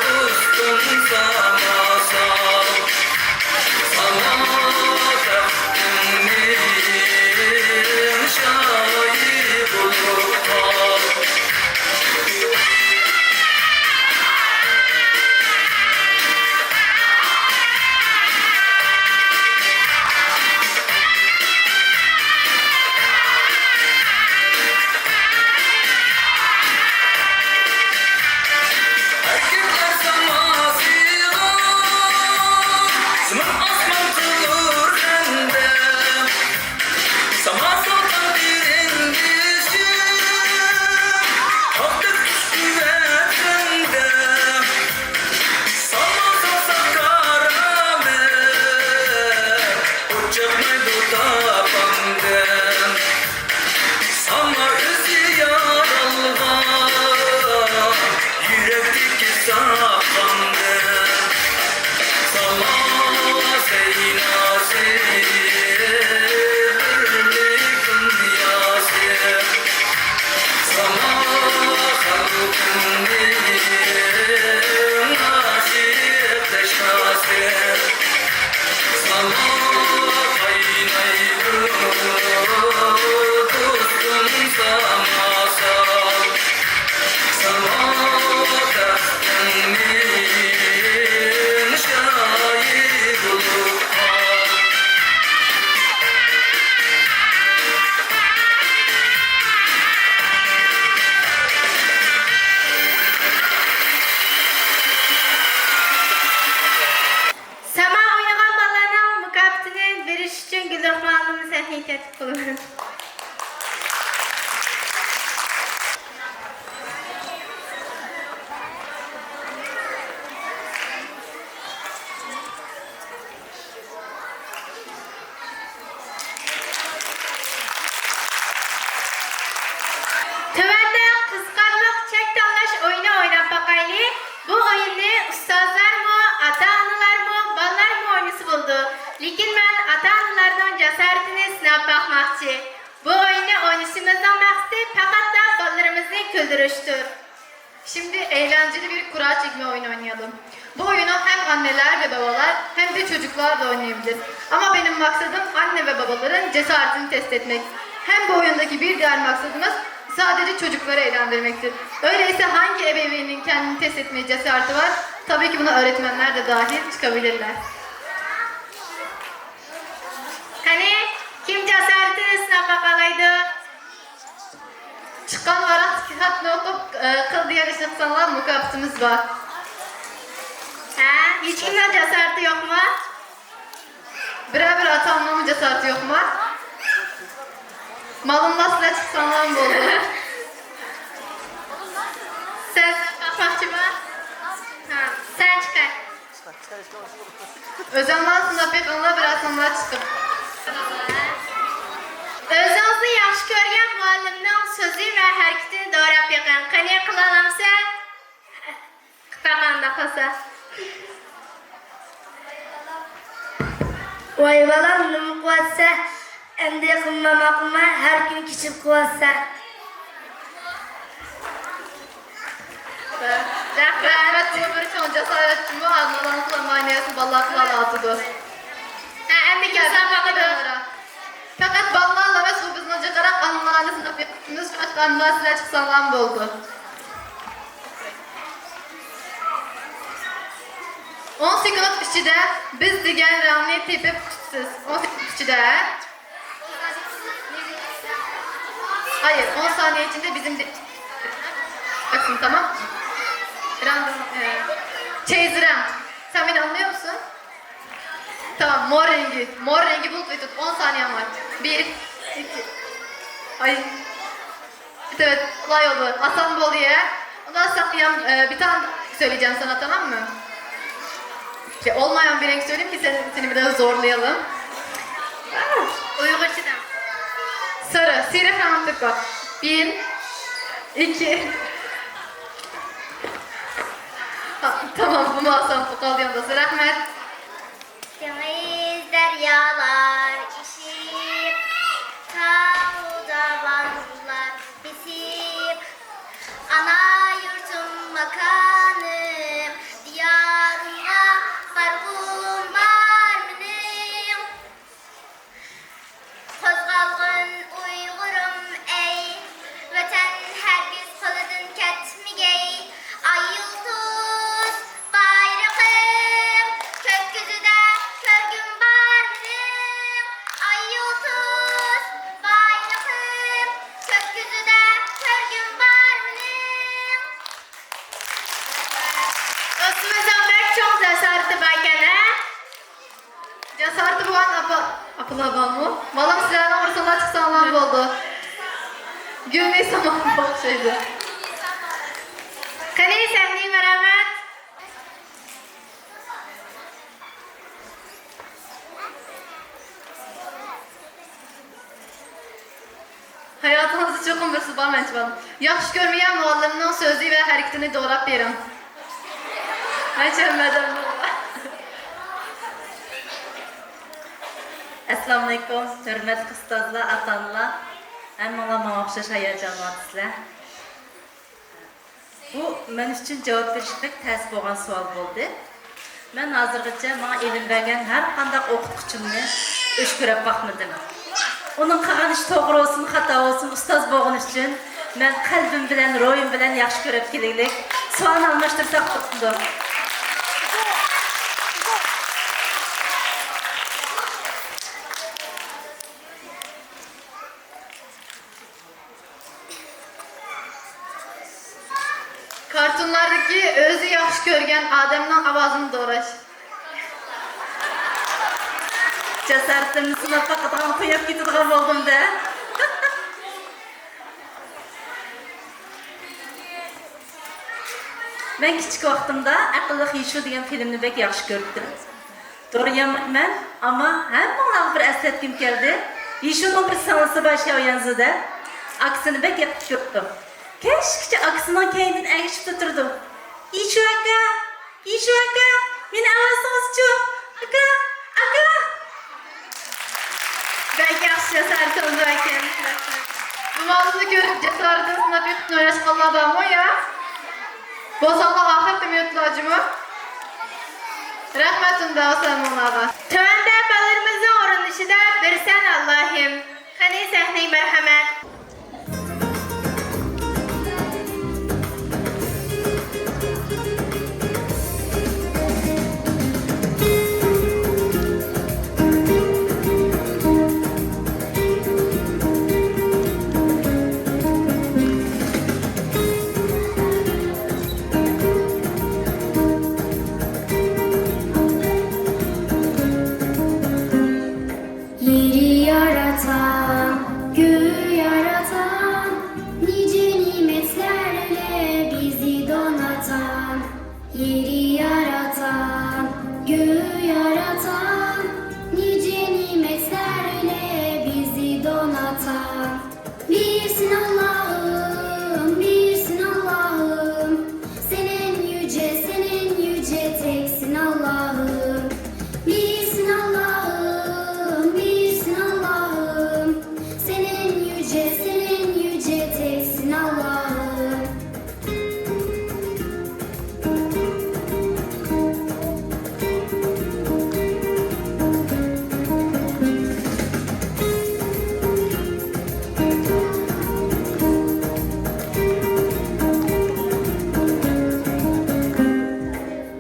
دوستۇم، ساما سال. ساما تەختىمنىڭ شاھى بولۇپ قال. ھەرىكەتلەر ساماسىغا زېمىن ئاسمان قىلۇر خەندە. ساما سالغان تېرىندىشىم، تاغدەك كۈچ-قۇۋۋەتىڭدە. ساما سالسا كارامەت، ئوت چاقنايدۇ تاپاندىن. ساما ئۆزى يارالغان يۈرەكتىكى ساقاندىن. ساما سەيناسى، بىرلىك دۇنياسى. ساما خەلقىمنىڭ ئاشىق تەشناسى. ساما قاينايدۇ، دوستۇم، ساما سال. ساما تەختىمنىڭ شاھى بولۇپ قال. ساما ئوينىغان بالىلارنىڭ مۇكاپاتىنى بېرىش ئۈچۈن گۈلرەخمە ئالىمنى سەھنىگە تەكلىپ قىلىمەن. تۆۋەندە قىزىقارلىق چەك تاللاش ئويۇنى ئويناپ باقايلى. بۇ ئويۇننى ئۇستازلارمۇ، ئاتا-ئانىلارمۇ، بالىلارمۇ ئوينىسا بولىدۇ. لېكىن مەن ئاتا-ئانىلارنىڭ جاسارىتىنى سىناپ باقماقچى. بۇ ئويۇننى ئوينىشىمىزنىڭ مەقسىتى پەقەتلا بالىلىرىمىزنى كۈلدۈرۈشتۇر. Şimdi eğlenceli bir kura çekme oyunu oynayalım. Bu oyunu hem anneler ve babalar hem de çocuklar da oynayabilir. Ama benim maksadım anne ve babaların cesaretini test etmek. Hem bu oyundaki bir diğer maksadımız sadece çocukları eğlendirmektir. Öyleyse hangi ebeveynin kendini test etmeye cesareti var? Tabii ki buna öğretmenler de dahil çıkabilirler. قېنى، كىم جاسارىتىنى سىناپ باقالايدۇ؟ چىققان ۋاراقتىكى خەتنى ئوقۇپ، ئى، قىل دېگەن ئىشنى قىلساڭلار، مۇكاپاتىمىز بار. ھە، ھېچكىمنىڭ جاسارىتى يوقمۇ؟ بىرەر بىر ئاتا-ئانىنىڭمۇ جاسارىتى يوقمۇ؟ مالۇملار سىلەر چىقساڭلارمۇ بولىدۇ. سەن باقماقچىمۇ؟ ھە، سەن چىقە. ئۆزۈڭلار سىناپ بېقىڭلار، بىرەر سانلار چىقىپ. ئۆزىڭىزنى ياخشى كۆرگەن مۇئەللىمنىڭ سۆزى ۋە ھەرىكىتىنى دوراپ بېقىڭ. قېنى، قىلالامسەن؟ قىلىپ باققاندا قىلسا. ۋاي بالام، نېمە قىلىۋاتىسەن؟ ئەمدى قىلماما، قىلما، ھەر كۈنى كېچىپ قىلىۋاتىسەن. رەھمەت، بۇ بىر چوڭ جاسارەت جۇمۇ، ئانىلارنىڭ قىلالمىغان نەرسىنى بالىلار قىلالايدۇ. ھە، ئەمدى كىم سىناپ باقىدۇ؟ پەقەت بالىلار ئەمەس، بۇ بىزنىڭ جىقراق ئانىلارنى سىناپ بېقىمىز، پەقەت ئانىلار سىلەر چىقساڭلارمۇ بولىدۇ. ئون سېكۇنت ئىچىدە بىز دېگەن رەڭنى تېپىپ قۇتىسىز. ئون سېكۇنت ئىچىدە. Hayır, on saniye içinde bizim de... Bakın, tamam. Rang, e, çeyiz rang. Sen beni anlıyor musun? Tamam, mor rengi. Mor rengi bul ve tut. On saniyen var. Bir, iki. Ay. Evet, kolay oldu. Hasan Bolu'ya. Ondan sonra, e, bir tane söyleyeceğim sana, tamam mı? Şey, olmayan bir renk söyleyeyim ki seni, seni biraz zorlayalım. Uyg'urchadan. Sarı, siyrak rangımtık bak. Bir, iki. Ha, tamam, bunu alsam, bu kaldı yanında. Rahmet. دېڭىز دەريالار ئېشىپ، تاغ داۋانلار بېسىپ، ئانا يۇرتۇم، ماكانىم، دىيارىمغا بارغۇم بار مېنىڭ. قوزغالغىن ئۇيغۇرۇم ئەي، ۋەتەن ھەرگىز قولىدىن كەتمىگەي. ئاي يۇلتۇز بايرىقىم، كۆك يۈزىدە كۆرگۈم بار مېنىڭ. ئاي يۇلتۇز بايرىقىم، كۆك يۈزىدە كۆرگۈم بار مېنىڭ. دوستىمىزنىڭ بەك چوڭ جاسارىتى باركەن ھە؟ جاسارىتى بولغان ئاپا، ئاپىلار بارمۇ؟ بالام، سىلەرنىڭ ئۇرسۇڭلار چىقساڭلار بولدى. گۈلنىسا ئوخشايدۇ. قېنى، سەھنىگە مەرھەمەت. ھاياتىڭىزدا چوقۇم بىرسى بار، مەنچە بار. ياخشى كۆرمىگەن مۇئەللىمنىڭ سۆزى ۋە ھەرىكىتىنى دوراپ بېرىڭ. مەنچە ھەممە ئادەمدە بار. ئەسسالامۇئەلەيكۇم، ھۆرمەتلىك ئۇستازلار، ئاتا-ئانىلار، ھەممىڭلار ماڭا ئوخشاش ھاياجانلىنىۋاتىسىلەر. بۇ مەن ئۈچۈن جاۋاب بېرىشى بەك تەس بولغان سوئال بولدى. مەن ھازىرغىچە ماڭا ئىلىم بەرگەن ھەر قانداق ئوقۇتقۇچىمنى ئۆچ كۆرۈپ باقمىدىم. ئۇنىڭ قىلغان ئىشى توغرا بولسۇن، خاتا بولسۇن، ئۇستاز بولغىنى ئۈچۈن مەن قەلبىم بىلەن، روھىم بىلەن ياخشى كۆرۈپ كېلىگلىك. سوئالنى ئالماشتۇرساق بولىدۇ. كارتونلاردىكى ئۆزى ياخشى كۆرگەن ئادەمنىڭ ئاۋازىنى دوراش. جاسارىتىمنى سىناپ باقىدىغان، قويۇپ كېتىدىغان بولدۇم-دە. مەن كىچىك ۋاقتىمدا ئەقىللىق يىشۇ دېگەن فىلىمنى بەك ياخشى كۆرۈپتىم. دوريان مەن، ئەمما ھەممىڭلارغا بىر ئەسلەتكۈم كەلدى. يىشۇنىڭ بىر سىڭلىسى بار، شياۋيەنزى دەپ. ئاكىسىنى بەك ياخشى كۆرىدۇ. كەچكىچە ئاكىسىنىڭ كەينىدىن ئەگىشىپ تۇرىدۇ. يىشۇ ئاكا! يىشۇ ئاكا! مېنى ئاۋاتسىڭىزچۇ! ئاكا! ئاكا! بەك ياخشى، جاسارىتىڭىز باركەن. بۇ بالىنى كۆرۈپ جاسارىتىنى سىناپ بېقىپ ئويناشقانلار بارمۇ يا؟ بولساڭلار ئاخىرقى مىنۇتلار جۇمۇ. رەھمەت ئۇنداق سەمۇڭلارغا. تۆۋەندە بالىلىرىمىزنىڭ ئورۇندىشىدا بىر سەن ئاللاھىم. قېنى سەھنىگە مەرھەمەت. Yeri yaratan, göğü yaratan, nice nimetlerle bizi donatan. Yeri yaratan, göğü yaratan, nice nimetlerle bizi donatan. Bilsin Allah'ım, bilsin Allah'ım, sen en yüce, sen en yüce teksin Allah'ım. Bilsin Allah'ım, bilsin Allah'ım, sen en yüce, sen en yüce teksin Allah'ım.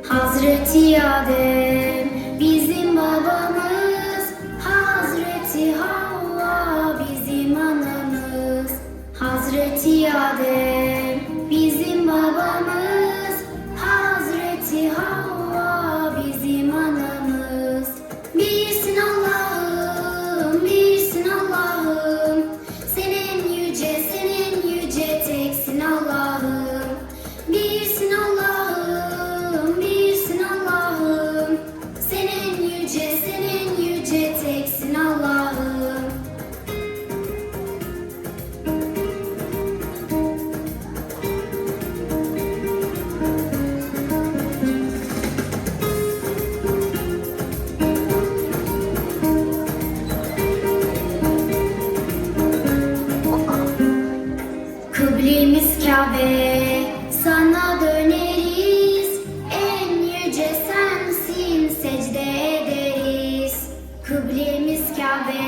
Hazreti Adem bizim babamız, Hazreti Havva bizim anamız. Hazreti Adem bizim babamız, Hazreti Havva bizim anamız. Bilsin Allah'ım, bilsin Allah'ım, sen en yüce, sen en yüce Kıblemiz Kabe, sana döneriz, en yüce sensin, secde ederiz. Kıblemiz Kabe,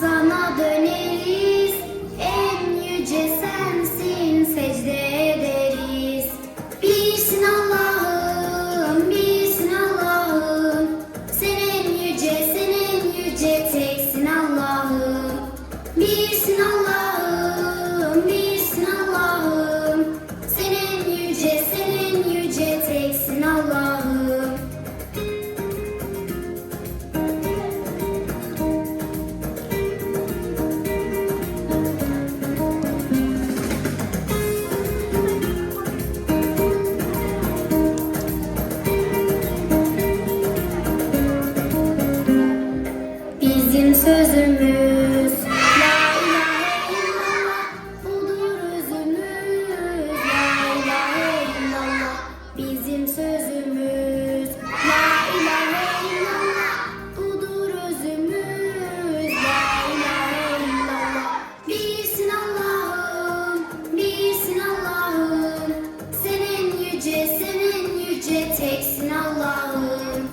sana döneriz, en yüce sensin, secde ederiz. Birsin Allah'ım, birsin Allah'ım, sen en yüce, sen en yüce, teksin Allah'ım. Birsin Allah'ım, birsin Allah'ım, sen en yüce, sen en yüce, teksin Allah'ım. Bizim sözümüz la ilahe illallah, budur özümüz la ilahe illallah. Bizim sözümüz la ilahe illallah, budur özümüz la ilahe illallah. Birsin Allah'ım, birsin Allah'ım, sen en yüce, sen en yüce, teksin Allah'ım.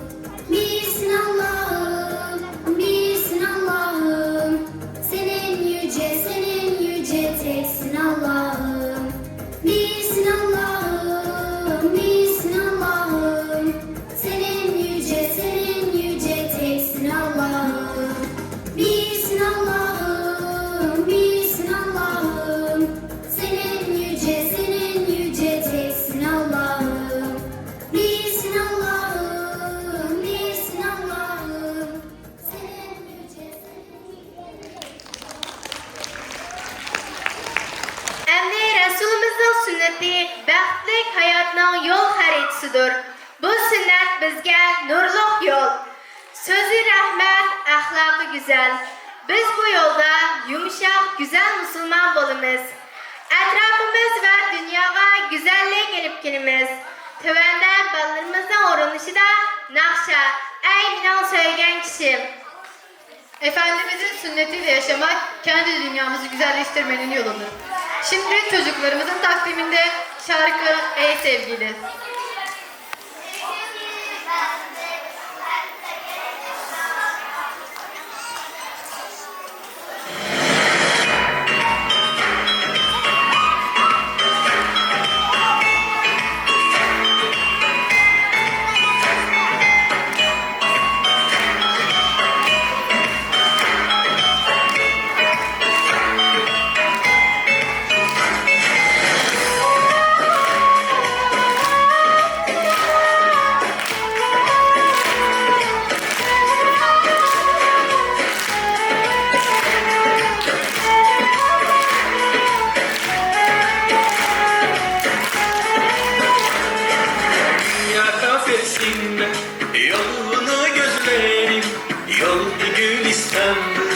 Birsin Allah'ım, birsin Allah'ım, sen en yüce, sen en yüce, teksin Allah'ım. Birsin Allah'ım, birsin Allah'ım, sen en yüce, sen en yüce, teksin Allah'ım. Birsin Allah'ım, birsin Allah'ım, sen en yüce, sen en yüce, teksin Allah'ım. Birsin Allah'ım, birsin Allah'ım, sen en yüce, sen en yüce. ئەمدى رەسۇلىمىزنىڭ سۈننىتى بەختلىك ھاياتنىڭ يول خەرىتىسىدۇر. بۇ سۈننەت بىزگە نۇرلۇق يول. سۆزى رەھمەت، ئەخلاقى گۈزەل. بىز بۇ يولدا يۇمشاق، گۈزەل مۇسۇلمان بولىمىز. ئەتراپىمىز ۋە دۇنياغا گۈزەللىك ئېلىپ كېلىمىز. تۆۋەندە بالىلىرىمىزنىڭ ئورۇنلىشىدا ناخشا، ئەي مېنىڭ سۆيگەن كىشىم. Efendimizin sünnetiyle yaşamak kendi dünyamızı güzelleştirmenin yoludur. Şimdi çocuklarımızın takdiminde şarkı Ey Sevgili. Dünya kafesinde yolunu gözlerim, yoldu gülistandır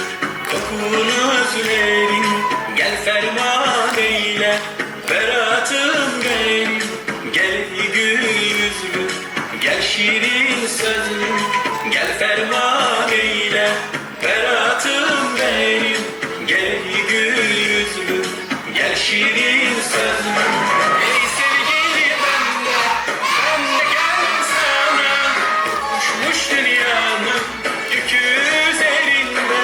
kokunu özlerim. Gel ferman eyle, Beratım benim, gel gül yüzlü, gel şirin sözlü, gel ferman eyle. Beratım benim, gel gül yüzlü, gel şirin sözlü. Ey sevgili bende, bende gel sana, uçmuş dünyanın yükü üzerinde,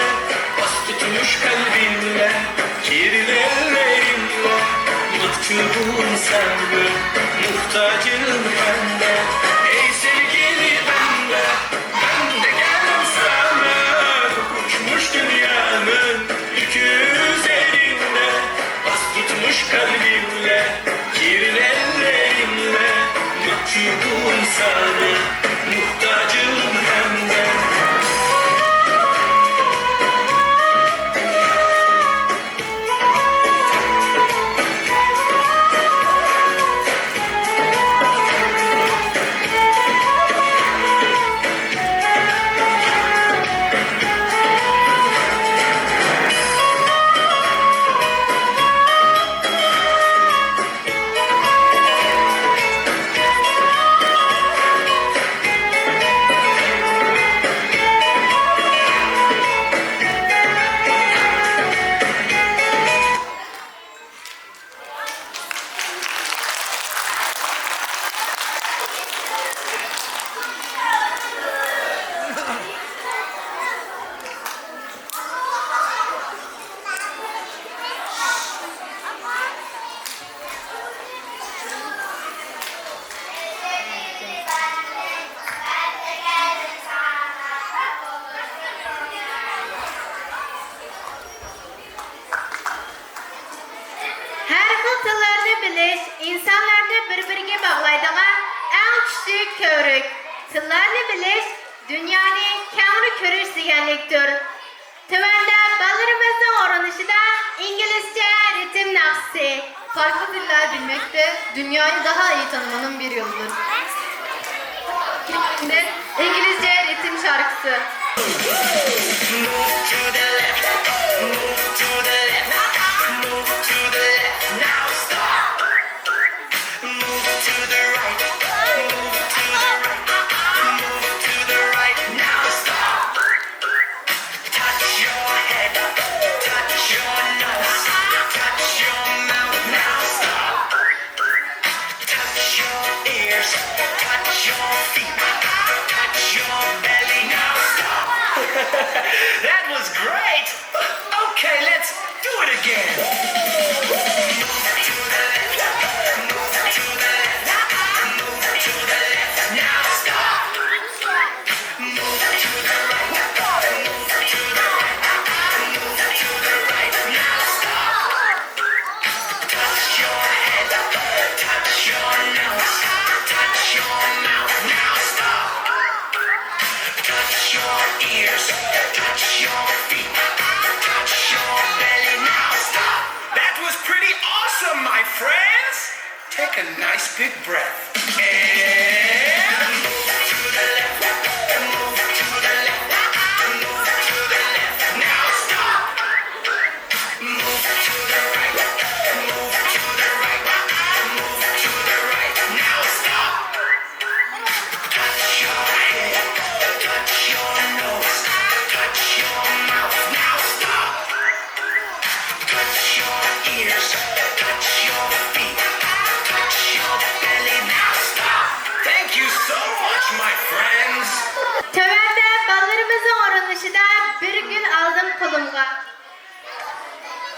bas tutmuş kalbimle, kirli ellerimle, mahcubum sende, muhtacım hem de. Ey sevgili bende, ben de gel sana, uçmuş dünyanın yükü üzerinde, bas tutmuş kalbimle, kirli ellerimle, mahcubum sana, muhtacım hem de. بىلىش ئىنسانلارنى بىر-بىرىگە باغلايدىغان ئەڭ كۈچلۈك كۆۋرۈك. تىللارنى بىلىش دۇنيانى كەڭرى كۆرۈش دېگەنلىكتۇر. تۆۋەندە بالىلىرىمىزنىڭ ئورۇنلىشىدا ئىنگلىزچە رىتىم ناخشىسى. Farklı diller bilmek de dünyayı daha iyi tanımanın bir yoludur. Şimdi İngilizce ritim şarkısı. Move to the left, move to the left, move to the left, now stop. Move to the right, move to the right, move to the right, now stop. Touch your head, touch your nose, touch your mouth, now stop. Touch your ears, touch your feet, touch your belly, now stop. That was great! Okay, let's do it again. Move to the left, move to the left, move to the left, now stop. Move to the right, move to the right, move to the right, now stop. Touch your head, touch your nose, touch your mouth, now stop. Touch your ears, touch your feet, touch your belly, now stop. That was pretty awesome, my friends! Take a nice big breath. And move to the left, move to the left, move to the left, now stop. Move to the right, move to the right, move to the right, now stop. Touch your head, touch your nose, touch your mouth, now stop. Touch your ears, touch your feet, touch your belly, now stop. Thank you so much, my friends. تۆۋەندە بالىلىرىمىزنىڭ ئورۇنلىشىدا بىر گۈل ئالدىم قولۇمغا.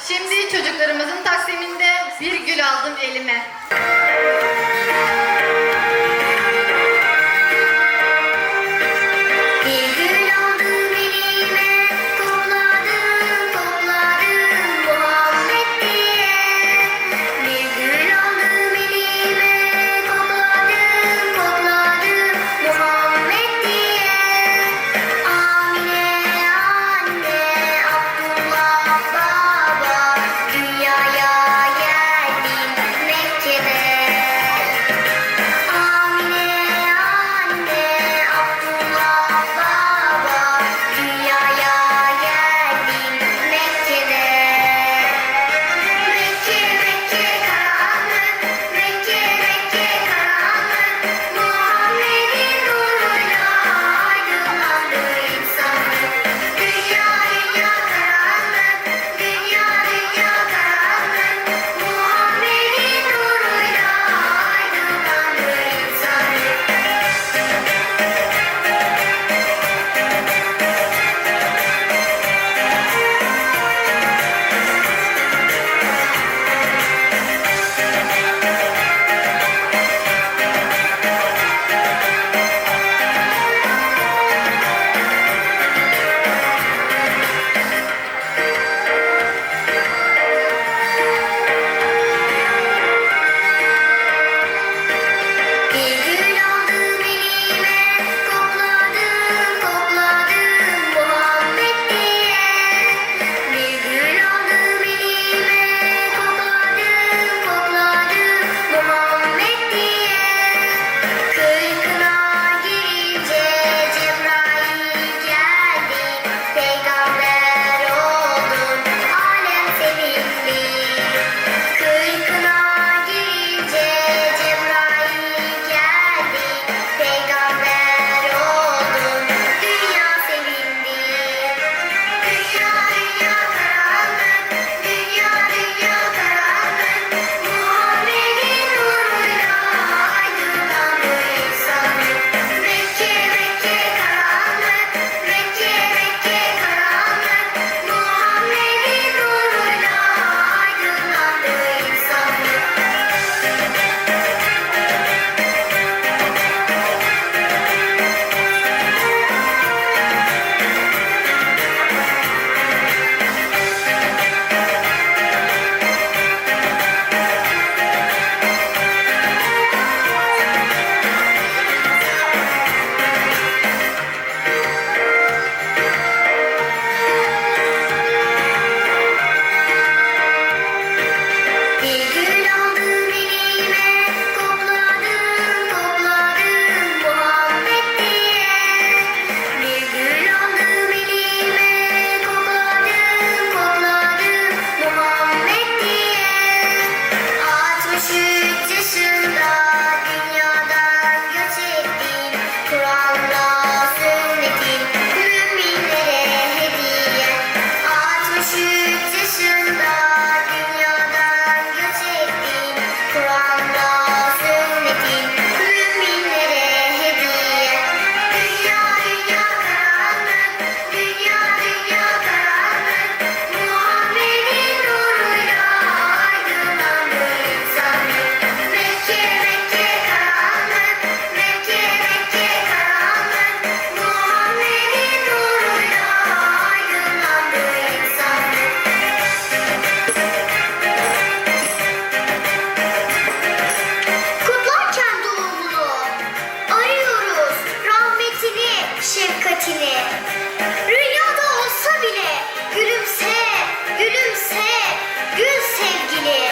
Şimdi çocuklarımızın taksiminde bir gül aldım elime. Bir gül aldım elime, kokladım, kokladım Muhammed diye. Bir gül aldım elime, kokladım, kokladım Muhammed diye. Amine anne, Abdullah baba, dünyaya geldim Mekke'de. Üç yaşında dünyadan göç ettin, Kur'anla sünnetin müminlere hediye. Altmış üç yaşında dünyadan göç ettin, Kur'anla sünnetin müminlere hediye. Dünya, dünya karanlık, dünya, dünya karanlık, Muhammed'in nuruyla aydınlandı insanlık. Mekke, Mekke karanlık, Mekke, Mekke karanlık, Muhammed'in nuruyla aydınlandı insanlık. Kutlarken doğumunu arıyoruz, rahmetini, şefkatini. Rüyada olsa bile gülümse, gülümse, gül sevgili,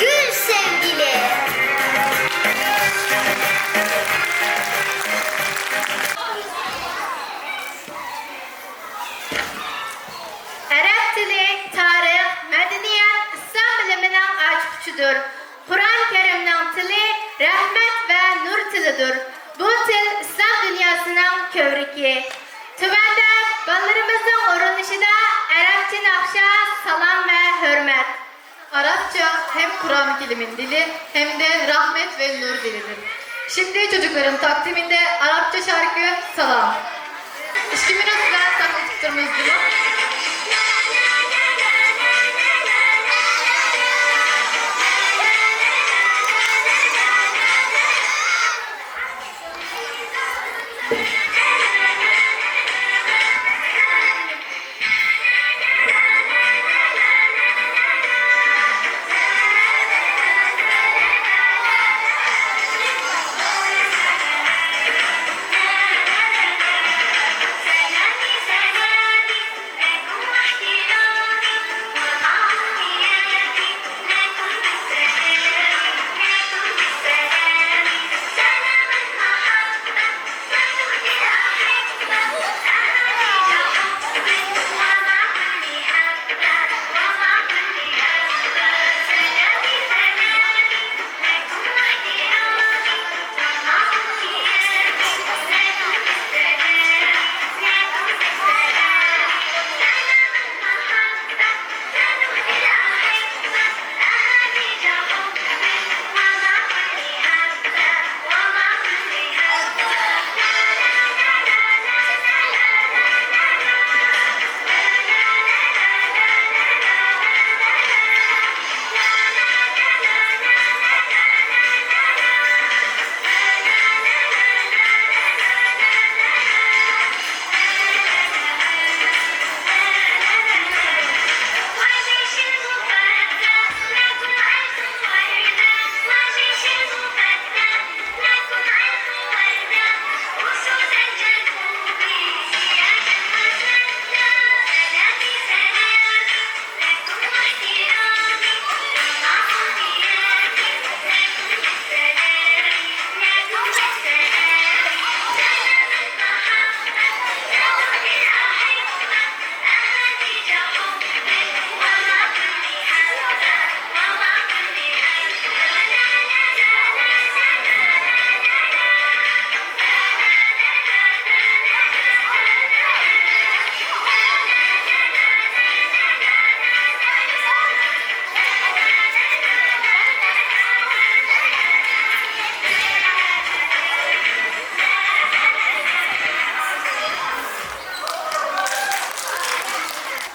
gül sevgili. ئەرەب تىلى تارىخ، مەدەنىيەت، ئىسلام بىلىمىنىڭ ئاچقۇچىدۇر. قۇرئان كەرىمنىڭ تىلى رەھمەت ۋە نۇر تىلىدۇر. بۇ تىل ئىسلام دۇنياسىنىڭ كۆۋرۈكى. تۆۋەندە بالىلىرىمىزنىڭ ئورۇنلىشىدا ئەرەبچە ناخشا، سالام ۋە ھۆرمەت. Arapça hem Kur'an-ı Kerim'in dili hem de rahmet ve nur dilidir. Şimdi çocukların takdiminde Arapça şarkı Salam. İki minut bilen taklit tutturmamız bunu.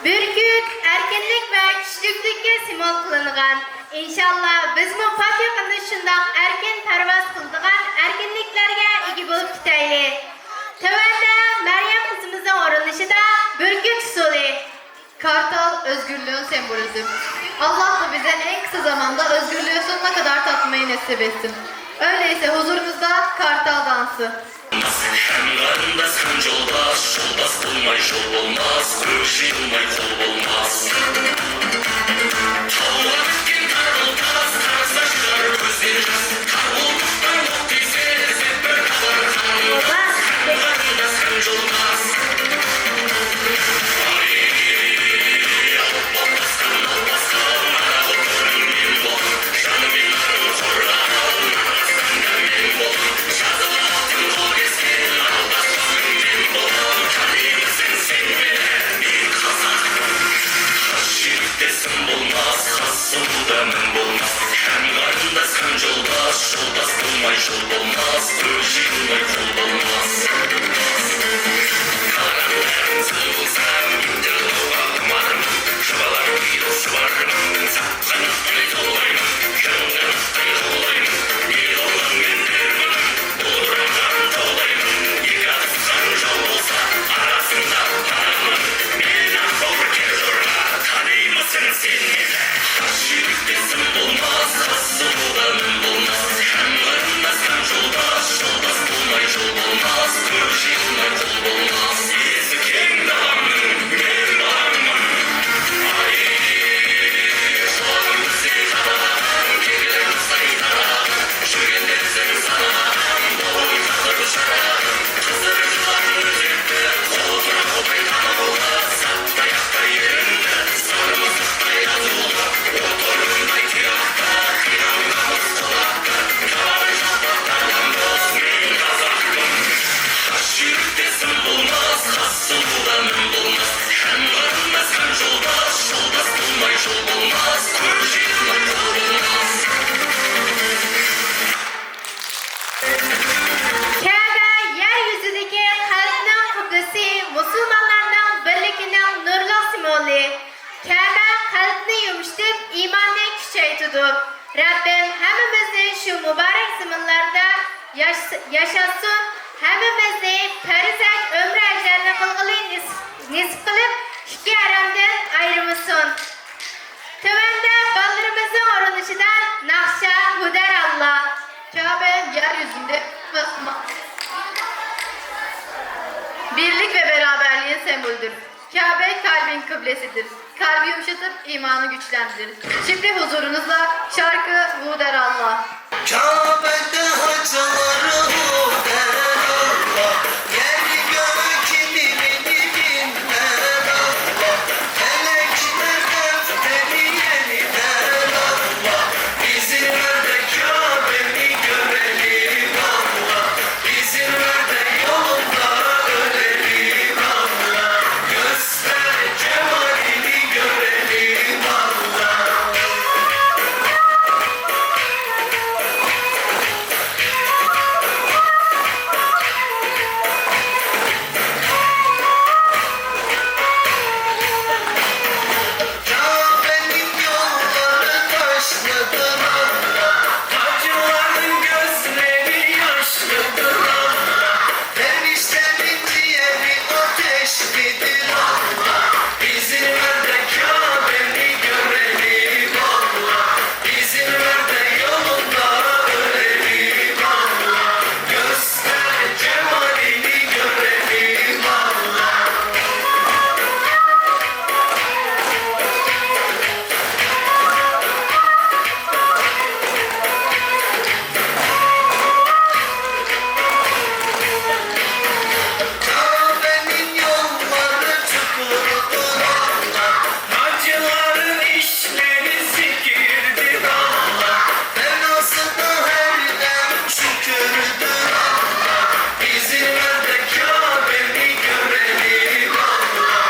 بۈركۈت ئەركىنلىك ۋە كۈچلۈكلۈككە سىمۋول قىلىنغان. ئىنشاللا، بىزمۇ پاك يېقىندا شۇنداق ئەركىن پەرۋاز قىلىدىغان ئەركىنلىكلەرگە ئىگە بولۇپ كېتەيلى. تۆۋەندە مەريەم قىزىمىزنىڭ ئورۇنلىشىدا بۈركۈت ئۇسسۇلى. Kartal, özgürlüğün sembolüdür. Allah da bize en kısa zamanda özgürlüğü sonuna kadar tatmayı nasip etsin. Öyleyse huzurunuzda Kartal dansı. Hem qarindас, hem жолдас, жолдас болмай жол болмас, күш жиылмай қол болмас. Тауға біткен тарғыл тас, тарса шығар көзден жас. Тар болдық, тар бол тисе, іздеп бір табар қарындас. Hem qarindас, hem жолдас. Ай, алып басқан, алып басқан, ара отырмын мен бол. Жаным мен يولداش بولماي يول بولماس، كۆز يۇمماي قول بولماس. قارام تەرىم سىل بولسام، گۈلدۈر بولغان خۇمارىم. شۇبالار بىلەن شۇبارىم، ساققاناتنى توۋلايمەن، ياڭغاناتنى توۋلايمەن. يىغىلغان گۈلدۈرمىنىڭ بۇلدۇرىغان توۋلايمەن. يېكە قىسقان يول بولسا، ئاراسىڭدا پاراڭمەن. مېنىڭ بۇ كەلدۇرغا تانىيمىسەن سەن مېنى؟ خاس يۈرەكتە سىم بولماس، خاس سۇدا مىم بولماس. ھەم قېرىنداش، ھەم يولداش، يولداش بولماي يول بولماس. كۆز يۇمماي قول بولماس. يېزا كەڭ داغاڭنىڭ مەن باغاڭمەن. ئاي، قۇلاقلىرىم بىزنى قاراغان، كېكىرىم ساي تاراغان، چۈشۈرگەن دەرسىم ساراغان، بوغۇم قاقىرىپ شاراغان، قىزىل يىلان ئۆزۈكتە، قولتۇراپ ئوقۇي تامغىلار، ساپ تاياقتا يېرىمدە، سارمىساقتا يازغۇلار، ئوتۇرماي تۇياقتا، قىينالماس قۇلاقتا، كاۋاي شاپاق تارلانماس، مەن قازاقمەن. خاس يۈرەكتە سىم بولماس، خاس سۇدا مىم بولماس. ھەم قېرىنداش، ھەم يولداش، يولداش بولماي يول بولماس، كۆز يۇمماي قول بولماس. كەبە يەر يۈزىدىكى قەلبنىڭ قىبلىسى، مۇسۇلمانلارنىڭ بىرلىكىنىڭ نۇرلۇق سىمۋولى. كەبە قەلبنى يۇمشىتىپ، ئىماننى كۈچەيتىدۇ. رەببىم ھەممىمىزنى شۇ مۇبارەك زېمىنلاردا ياش-، ياشاتسۇن، ھەممىمىزنى پەرزەنت ئۆمرە ھەجلەرنى قىلغىلى نېسىپ، نېسىپ قىلىپ، ئىككى ھەرەمدىن ئايرىمىسۇن. تۆۋەندە بالىلىرىمىزنىڭ ئورۇنلىشىدا ناخشا، ھۇدەر ئاللا. كەبە يەر يۈزىدە birlik ve beraberliğin sembolüdür. Kabe kalbin kıblesidir. Kalbi yumuşatıp imanı güçlendirir. Şimdi huzurunuzda şarkı Huder Allah. Kabe'de hacıları Huder Allah, yer gök ilmini bilmez Allah. Felekler defteri yeniden Allah. İzin ver de Kabe'ni görelim Allah. İzin ver de yolunda ölelim Allah. Göster cemalini görelim Allah. Kabe'nin yolları taşlıdır Allah, hacıların gözleri yaşlıdır Allah, dervişlerin ciğeri ateşlidir Allah. İzin ver de Kabe'ni görelim Allah, izin ver de yolunda ölelim Allah. Göster cemalini görelim Allah. Kabe'nin yolları çukurdur Allah. Hacıların işleri zikirdir Allah. Belasını her dem şükürdür Allah. İzin ver de Kabe'ni görelim Allah.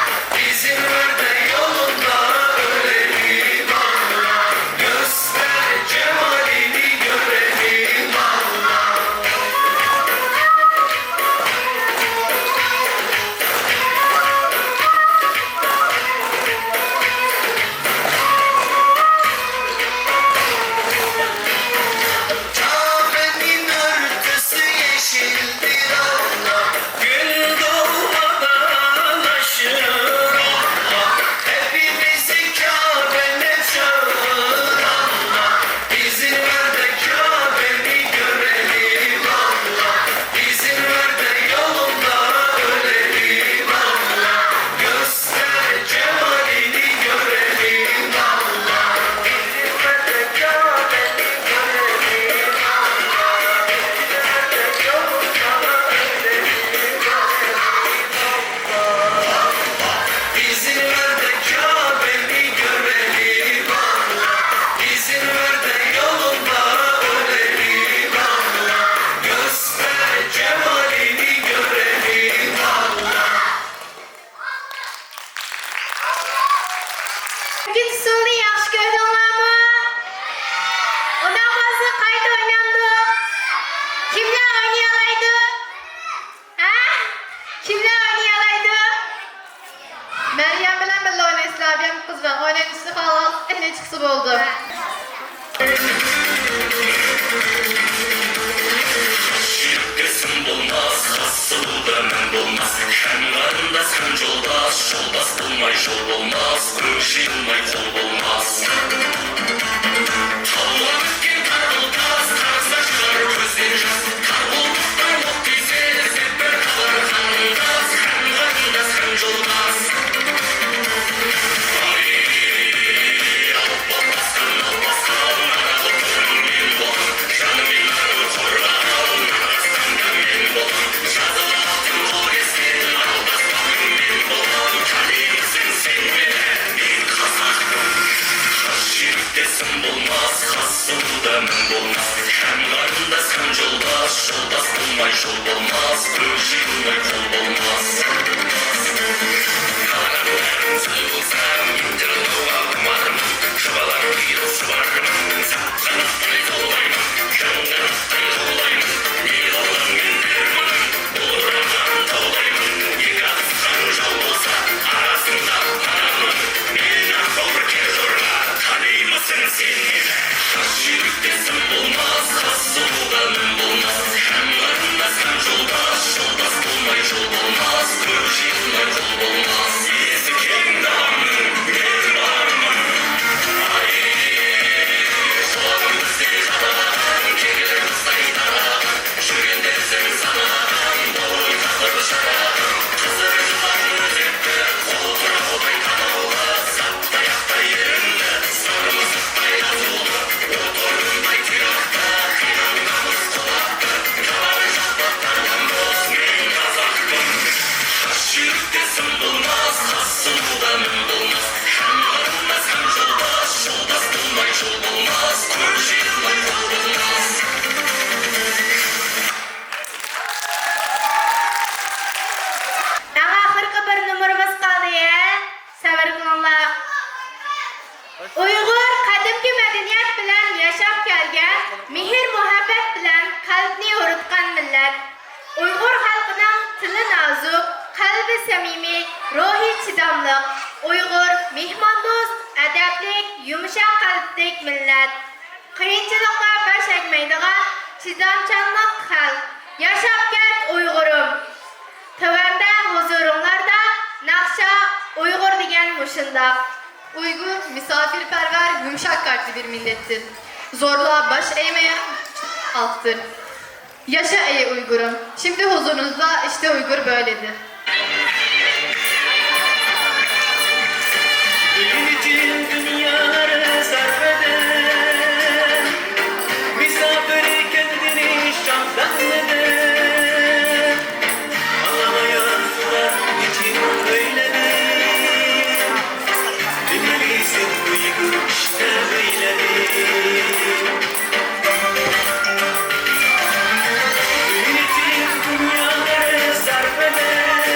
İzin ver de yolunda ölelim Allah. Göster cemalini görelim Allah. Kabe'nin örtüsü yeşildir Allah. Gün doğmadan aşırır Allah. Hepimizi Kabe'ne çağırır Allah. İzin ver de Kabe'ni görelim Allah. İzin ver de yolunda ölelim Allah. Göster cemalini görelim Allah. İzin ver de Kabe'ni görelim Allah. İzin ver de Kabe'ni görelim Allah. İzin ver de yolunda ölelim Allah. Göster cemalini görelim Allah. بۈگۈن ئۇسسۇلنى ياخشى كۆردۈڭلارمۇ؟ ئۇنداق بولسا قايتا ئوينامدۇق؟ كىملەر ئوينىيالايدۇ؟ ھە؟ كىملەر ئوينىيالايدۇ؟ مەريەم بىلەن بىللە ئوينايسىلەر، مەريەم قىز بىلەن ئوينايسىلەر، خالىغان ئەنە چىقسا بولدى. دېسىم بولماس، خاس سۇدا مەن بولماس، ھەم قېرىنداس، ھەم جولداس، جولداس بولماي جول بولماس، قوشۇلماي قول بولماس. تاۋغا پۈتكەن تار بولماس، تارتسا چىقار كۆزدىن ياش، تار بولدۇقتا ئوق تىيسە، سېپىر قالار قېرىنداس، ھەم قېرىنداس، ھەم جولداس. دېسىم بولماس، خاس سۇدا مەن بولماس، ھەم قېرىنداس، ھەم جولداس، جولداس بولماي جول بولماس، قوشۇلماي قول بولماس. قاراڭلارنىڭ سىلى بولسام، ئىنتىرلوغا خۇمارمەن، شۇ بالام قىيىلسا بارمەن، ساققىلىقتىن توۋلايمەن، كۆڭلۈمدىن توۋلايمەن، نېرۋىلارنى دەرمانىم، بۇلدۇرغان توۋلايمەن، يېكە قىسقان جول بولسا، ئاراسىڭدا پاناھمەن، مېنى قوۋۇر كېزورغا، تانىمىسەن سېنى. خاس يۈرەك دېسەم بولماس، خاس سۇدا مەن بولماس، ھەم قېرىنداس، ھەم جولداس، جولداس بولماي جول بولماس، كۆرۈشەلمەي قول بولماس. يېزا كەڭ داغنىڭ مېھرىبانىمەن. ئاي، قۇلاقلىرىمىزنى قاراغان، كېكىلىرىمىزنى تاراغان، چۈگۈندە سەن ساناغان، باغرىم قاتتىق شاراغان، قىزىل يىلان ئۆزەكتە، قولتۇراقلاي قاناۋلار، ساپ تاياقتا يېرىمدە، سارمىساقتا يازۇلار، ئوتۇرۇمداي تۇياقتا، قىينالغانمىز قۇلاقتا، كالارى چاپلاپ بارغان بولسا، مەن قازاقمەن. خاس يۈرەك دېسەم بولماس، خاس سۇدا مەن بولماس، ھەم قېرىنداس، ھەم جولداس، جولداس بولماي جول بولماس، كۆرۈشەلمەي قول بولماس. ئەڭ ئاخىرقى بىر نومۇرىمىز قالدى، ھە؟ سەۋر قىلىڭلار. ئۇيغۇر قەدىمكى مەدەنىيەت بىلەن ياشاپ كەلگەن، مېھىر-مۇھەببەت بىلەن قەلبنى ھورۇتقان مىللەت. ئۇيغۇر خەلقىنىڭ تىلى نازۇك، قەلبى سەمىمىي، روھى چىداملىق. ئۇيغۇر مېھماندوست، ئەدەپلىك، يۇمشاق قەلبلىك مىللەت. قىيىنچىلىققا باش ئەگمەيدىغان چىدامچانلىق خەلق. ياشاپ كەت ئۇيغۇرۇم! تۆۋەندە ھۇزۇرۇڭلاردا ناخشا ئۇيغۇر دېگەن مۇشۇنداق. Uygur misafirperver, yumuşak kalpli bir millettir. Zorluğa baş eğmeyen halktır. Yaşa ey Uygur'um. Şimdi huzurunuzda işte Uygur böyledir. Bugün bütün dünyaları sarf eden misafir kendini şahlandı. Ağlamayan sular için öyledir. Bilmelisin Uygur işte böyledir. Bütün dünyaları sarf eder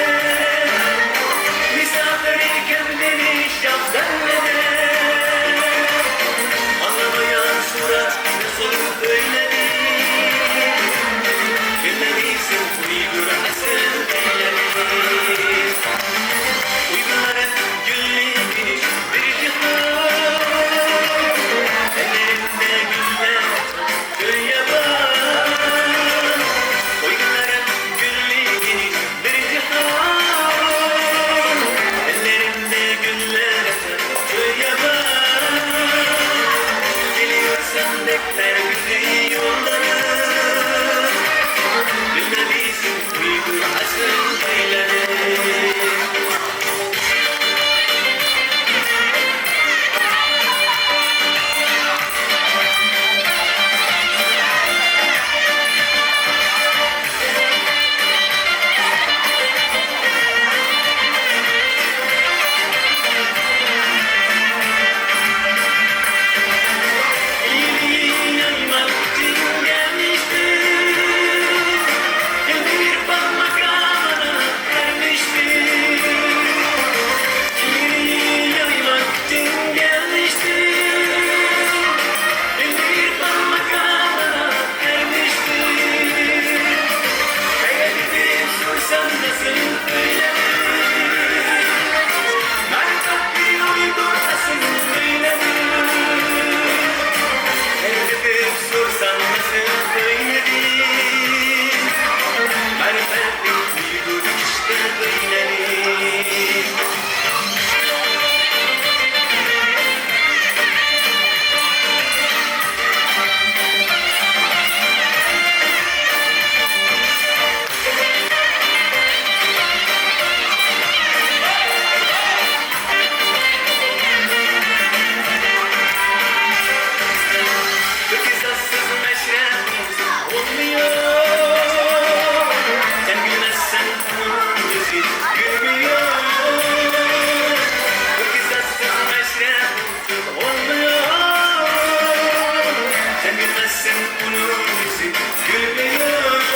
ئۇنىڭ يۈزى گۈلمۇ يوق.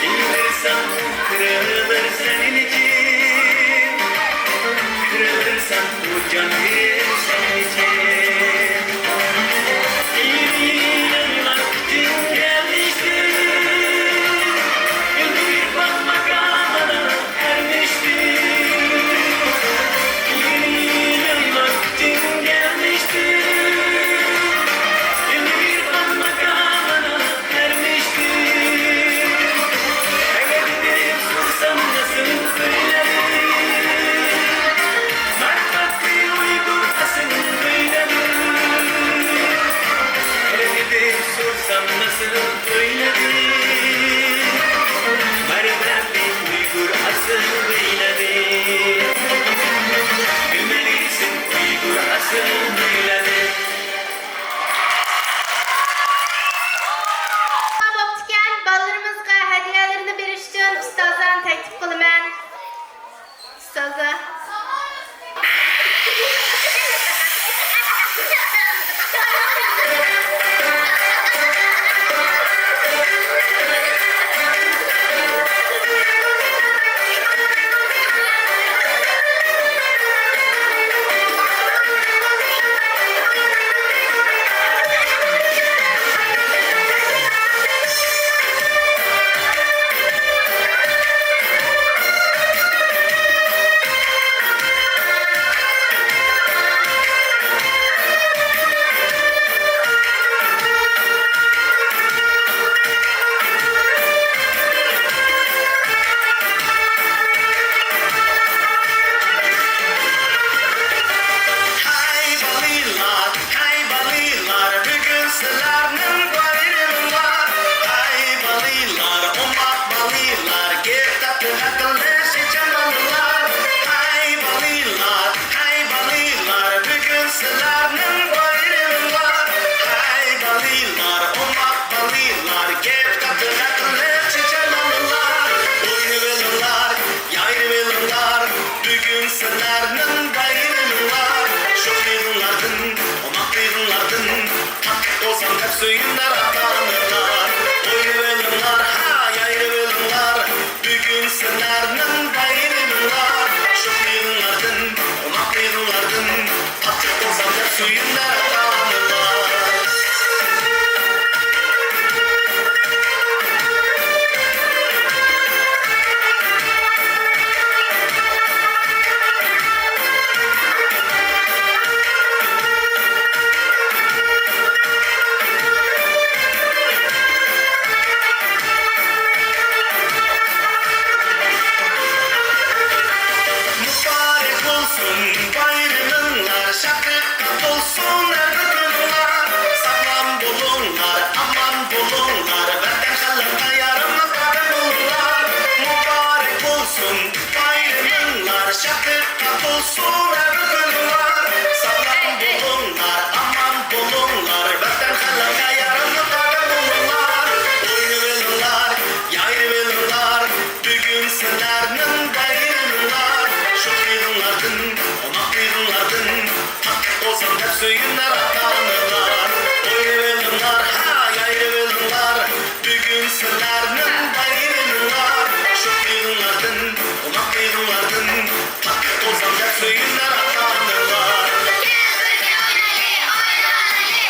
ئىنتىلسام، قىرىلىرسەن لېكىن، قىرىلىرسەن، ئۇ جان بېرىرسەن لېكىن. ئىلمىي يايلاپ كۈتۈنگە ئېرىشتىم، ئىلمىي باق ماكانىدا. سورسام ناسىل ئۆيلىدى، مەرىپەتلىك ئۇيغۇر ئەسىل ئۆيلىدى. بىلمەيسەن ئۇيغۇر ئەسىل ئۆيلىدى. بوپتىكەن، بالىلىرىمىزغا ھەدىيەلىرىنى بېرىش ئۈچۈن ئۇستازلارنى تەكلىپ قىلىمەن. ئۇستازلار. ھەي بالىلار، ھەي بالىلار، بۈگۈن سىلەرنىڭ بايرىمىڭلار. ھەي بالىلار، ئوماق بالىلار، گەپ تارتىپ ئەقىللىشىشچان بالىلار. ھەي بالىلار، ھەي بالىلار، بۈگۈن سىلەرنىڭ بايرىمىڭلار. ھەي بالىلار، ئوماق بالىلار، گەپ تارتىپ ئەقىللىشىشچان بالىلار. ئوينىۋېلىڭلار، يايرىۋېلىڭلار، بۈگۈن سىلەرنىڭ بايرىمىڭلار. شوخلىرىڭلاردىن، ئوماقلىرىڭلاردىن، تاتلىق بولسام دەپ سۆيۈنەر ئاتا-ئانىلار. ئوينىۋېلىڭلار، ھا، يايرىۋېلىڭلار، بۈگۈن سىلەرنىڭ بايرىمىڭلار. شوخلىرىڭلاردىن، ئوماقلىرىڭلاردىن، تاتلىق بولسام دەپ سۆيۈنەر ئاتا-ئانىلار. مۇبارەك بولسۇن بايرىمىڭلار، شادلىققا تولسۇن ھەر بىر كۈنۈڭلار. ساغلام بولۇڭلار، ئامان بولۇڭلار، ۋەتەن خەلققە ياراملىق ئادەم بولۇڭلار. مۇبارەك بولسۇن بايرىمىڭلار، شادلىققا تولسۇن ھەر بىر كۈنۈڭلار. ساغلام بولۇڭلار، ئامان بولۇڭلار، ۋەتەن خەلققە ياراملىق ئادەم بولۇڭلار. ئوينىۋېلىڭلار، يايرىۋېلىڭلار، بۈگۈن سىلەرنىڭ بايرىمىڭلار. شوخلىرىڭلاردىن، ئوماقلىرىڭلاردىن، تاتلىق بولسام دەپ سۆيۈنەر ئاتا-ئانىلار. ئوينىۋېلىڭلار، ھا، يايرىۋېلىڭلار، بۈگۈن سىلەرنىڭ بايرىمىڭلار. شوخلىرىڭلاردىن، ئوماقلىرىڭلاردىن، تاتلىق بولسام دەپ سۆيۈنەر ئاتا-ئانىلار. كەل بىرگە ئوينايلى، ئوينىۋالايلى،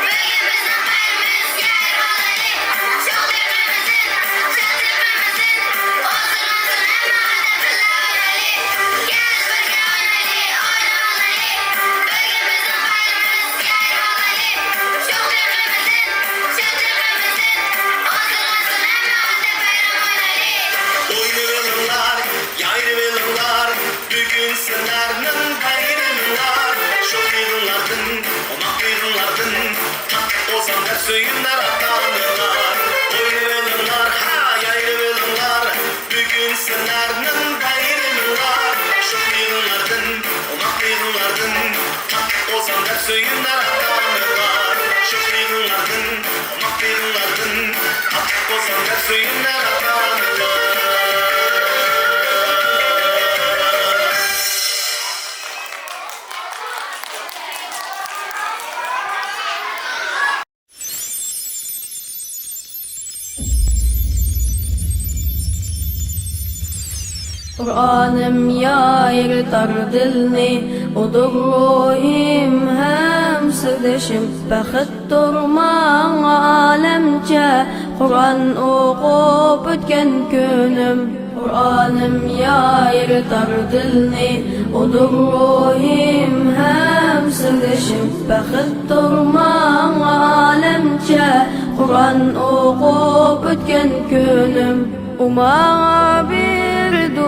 بۈگۈن بىزنىڭ بايرىمىمىز، يايرىۋالايلى. شوخلۇق قىلمىسۇن، شادلىق قىلمىسۇن، ئولتۇرمىسۇن، ھەممە ئادەم بىللە ئوينايلى. كەل بىرگە ئوينايلى، ئوينىۋالايلى، بۈگۈن بىزنىڭ بايرىمىمىز، يايرىۋالايلى. شوخلۇق قىلمىسۇن، شادلىق قىلمىسۇن، ئولتۇرمىسۇن، ھەممە ئادەم بايرام ئوينايلى. ئوينىۋېلىڭلار، يايرىۋېلىڭلار، بۈگۈن سىلەرنىڭ بايرىمىڭلار. شوخلىرىڭلاردىن، ئوماقلىرىڭلاردىن، تاتلىق بولسام دەپ سۆيۈنەر ئاتا-ئانىلار. ئوينىۋېلىڭلار، ھا، يايرىۋېلىڭلار، بۈگۈن سىلەرنىڭ بايرىمىڭلار. شوخلىرىڭلاردىن، ئوماقلىرىڭلاردىن، تاتلىق بولسام دەپ سۆيۈنەر ئاتا-ئانىلار. شوخلىرىڭلاردىن، ئوماقلىرىڭلاردىن، تاتلىق بولسام دەپ سۆيۈنەر ئاتا-ئانىلار. قۇرئانىم يايرىتار دىلنى، ئۇدۇر روھىم ھەم سىردىشىم. بەختتۇر ماڭا ئالەمچە، قۇرئان ئوقۇپ ئۆتكەن كۈنۈم. قۇرئانىم يايرىتار دىلنى، ئۇدۇر روھىم ھەم سىردىشىم. بەختتۇر ماڭا ئالەمچە، قۇرئان ئوقۇپ ئۆتكەن كۈنۈم. ئۇ ماڭا بېرىدۇ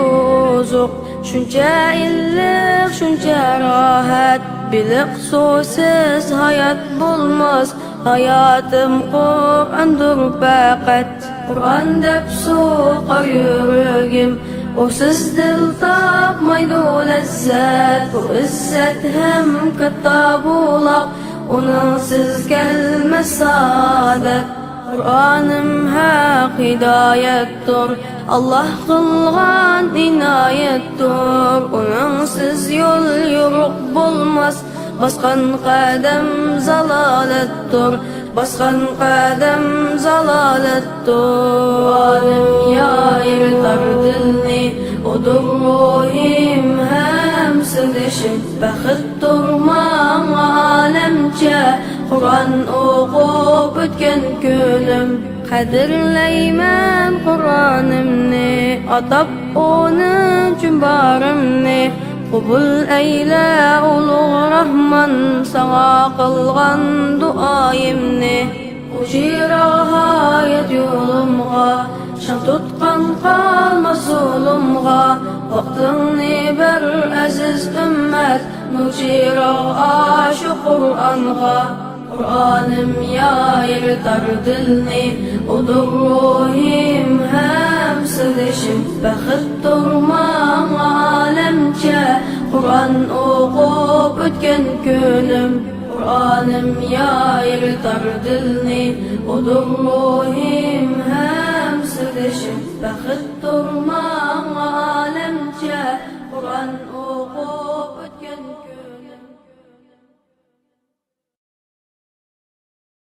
ئوزۇق، شۇنچە ئىللىق، شۇنچە راھەت. بېلىق سۇسىز ھايات بولماس، ھاياتىم قۇرئاندۇر پەقەت. قۇرئان دەپ سۇقار يۈرىكىم، ئۇسىز دىل تاپمايدۇ لەززەت. بۇ ئىززەت ھەم كاتتا بۇلاق، ئۇنىڭسىز كەلمەس سائادەت. قۇرئانىم ھەق ھىدايەتتۇر، ئاللاھ قىلغان ئىنايەتتۇر. ئۇنىڭسىز يول يورۇق بولماس، باسقان قەدەم زالالەتتۇر، باسقان قەدەم زالالەتتۇر. قۇرئانىم يايرىتار دىلنى، ئۇدۇر روھىم ھەم سىردىشىم. بەختتۇر ماڭا ئالەمچە، قۇرئان ئوقۇپ ئۆتكەن كۈنۈم. قەدىرلەيمەن قۇرئانىمنى، ئاتاپ ئۇنىڭ ئۈچۈن بارىمنى. قوبۇل ئەيلە ئۇلۇغ راھمان، ساڭا قىلغان دۇئايىمنى. ئۇ چىراغ ھايات يولۇمغا، شام تۇتقان قالماس زۇلۇمغا. ۋاقتىڭنى بەر ئەزىز ئۈممەت، نۇر چىراغ ئاشۇ قۇرئانغا. قۇرئانىم يايرىتار دىلنى، ئۇدۇر روھىم ھەم سىردىشىم. بەختتۇر ماڭا ئالەمچە، قۇرئان ئوقۇپ ئۆتكەن كۈنۈم. قۇرئانىم يايرىتار دىلنى، ئۇدۇر روھىم ھەم سىردىشىم. بەختتۇر ماڭا ئالەمچە، قۇرئان ئوقۇپ ئۆتكەن كۈنۈم.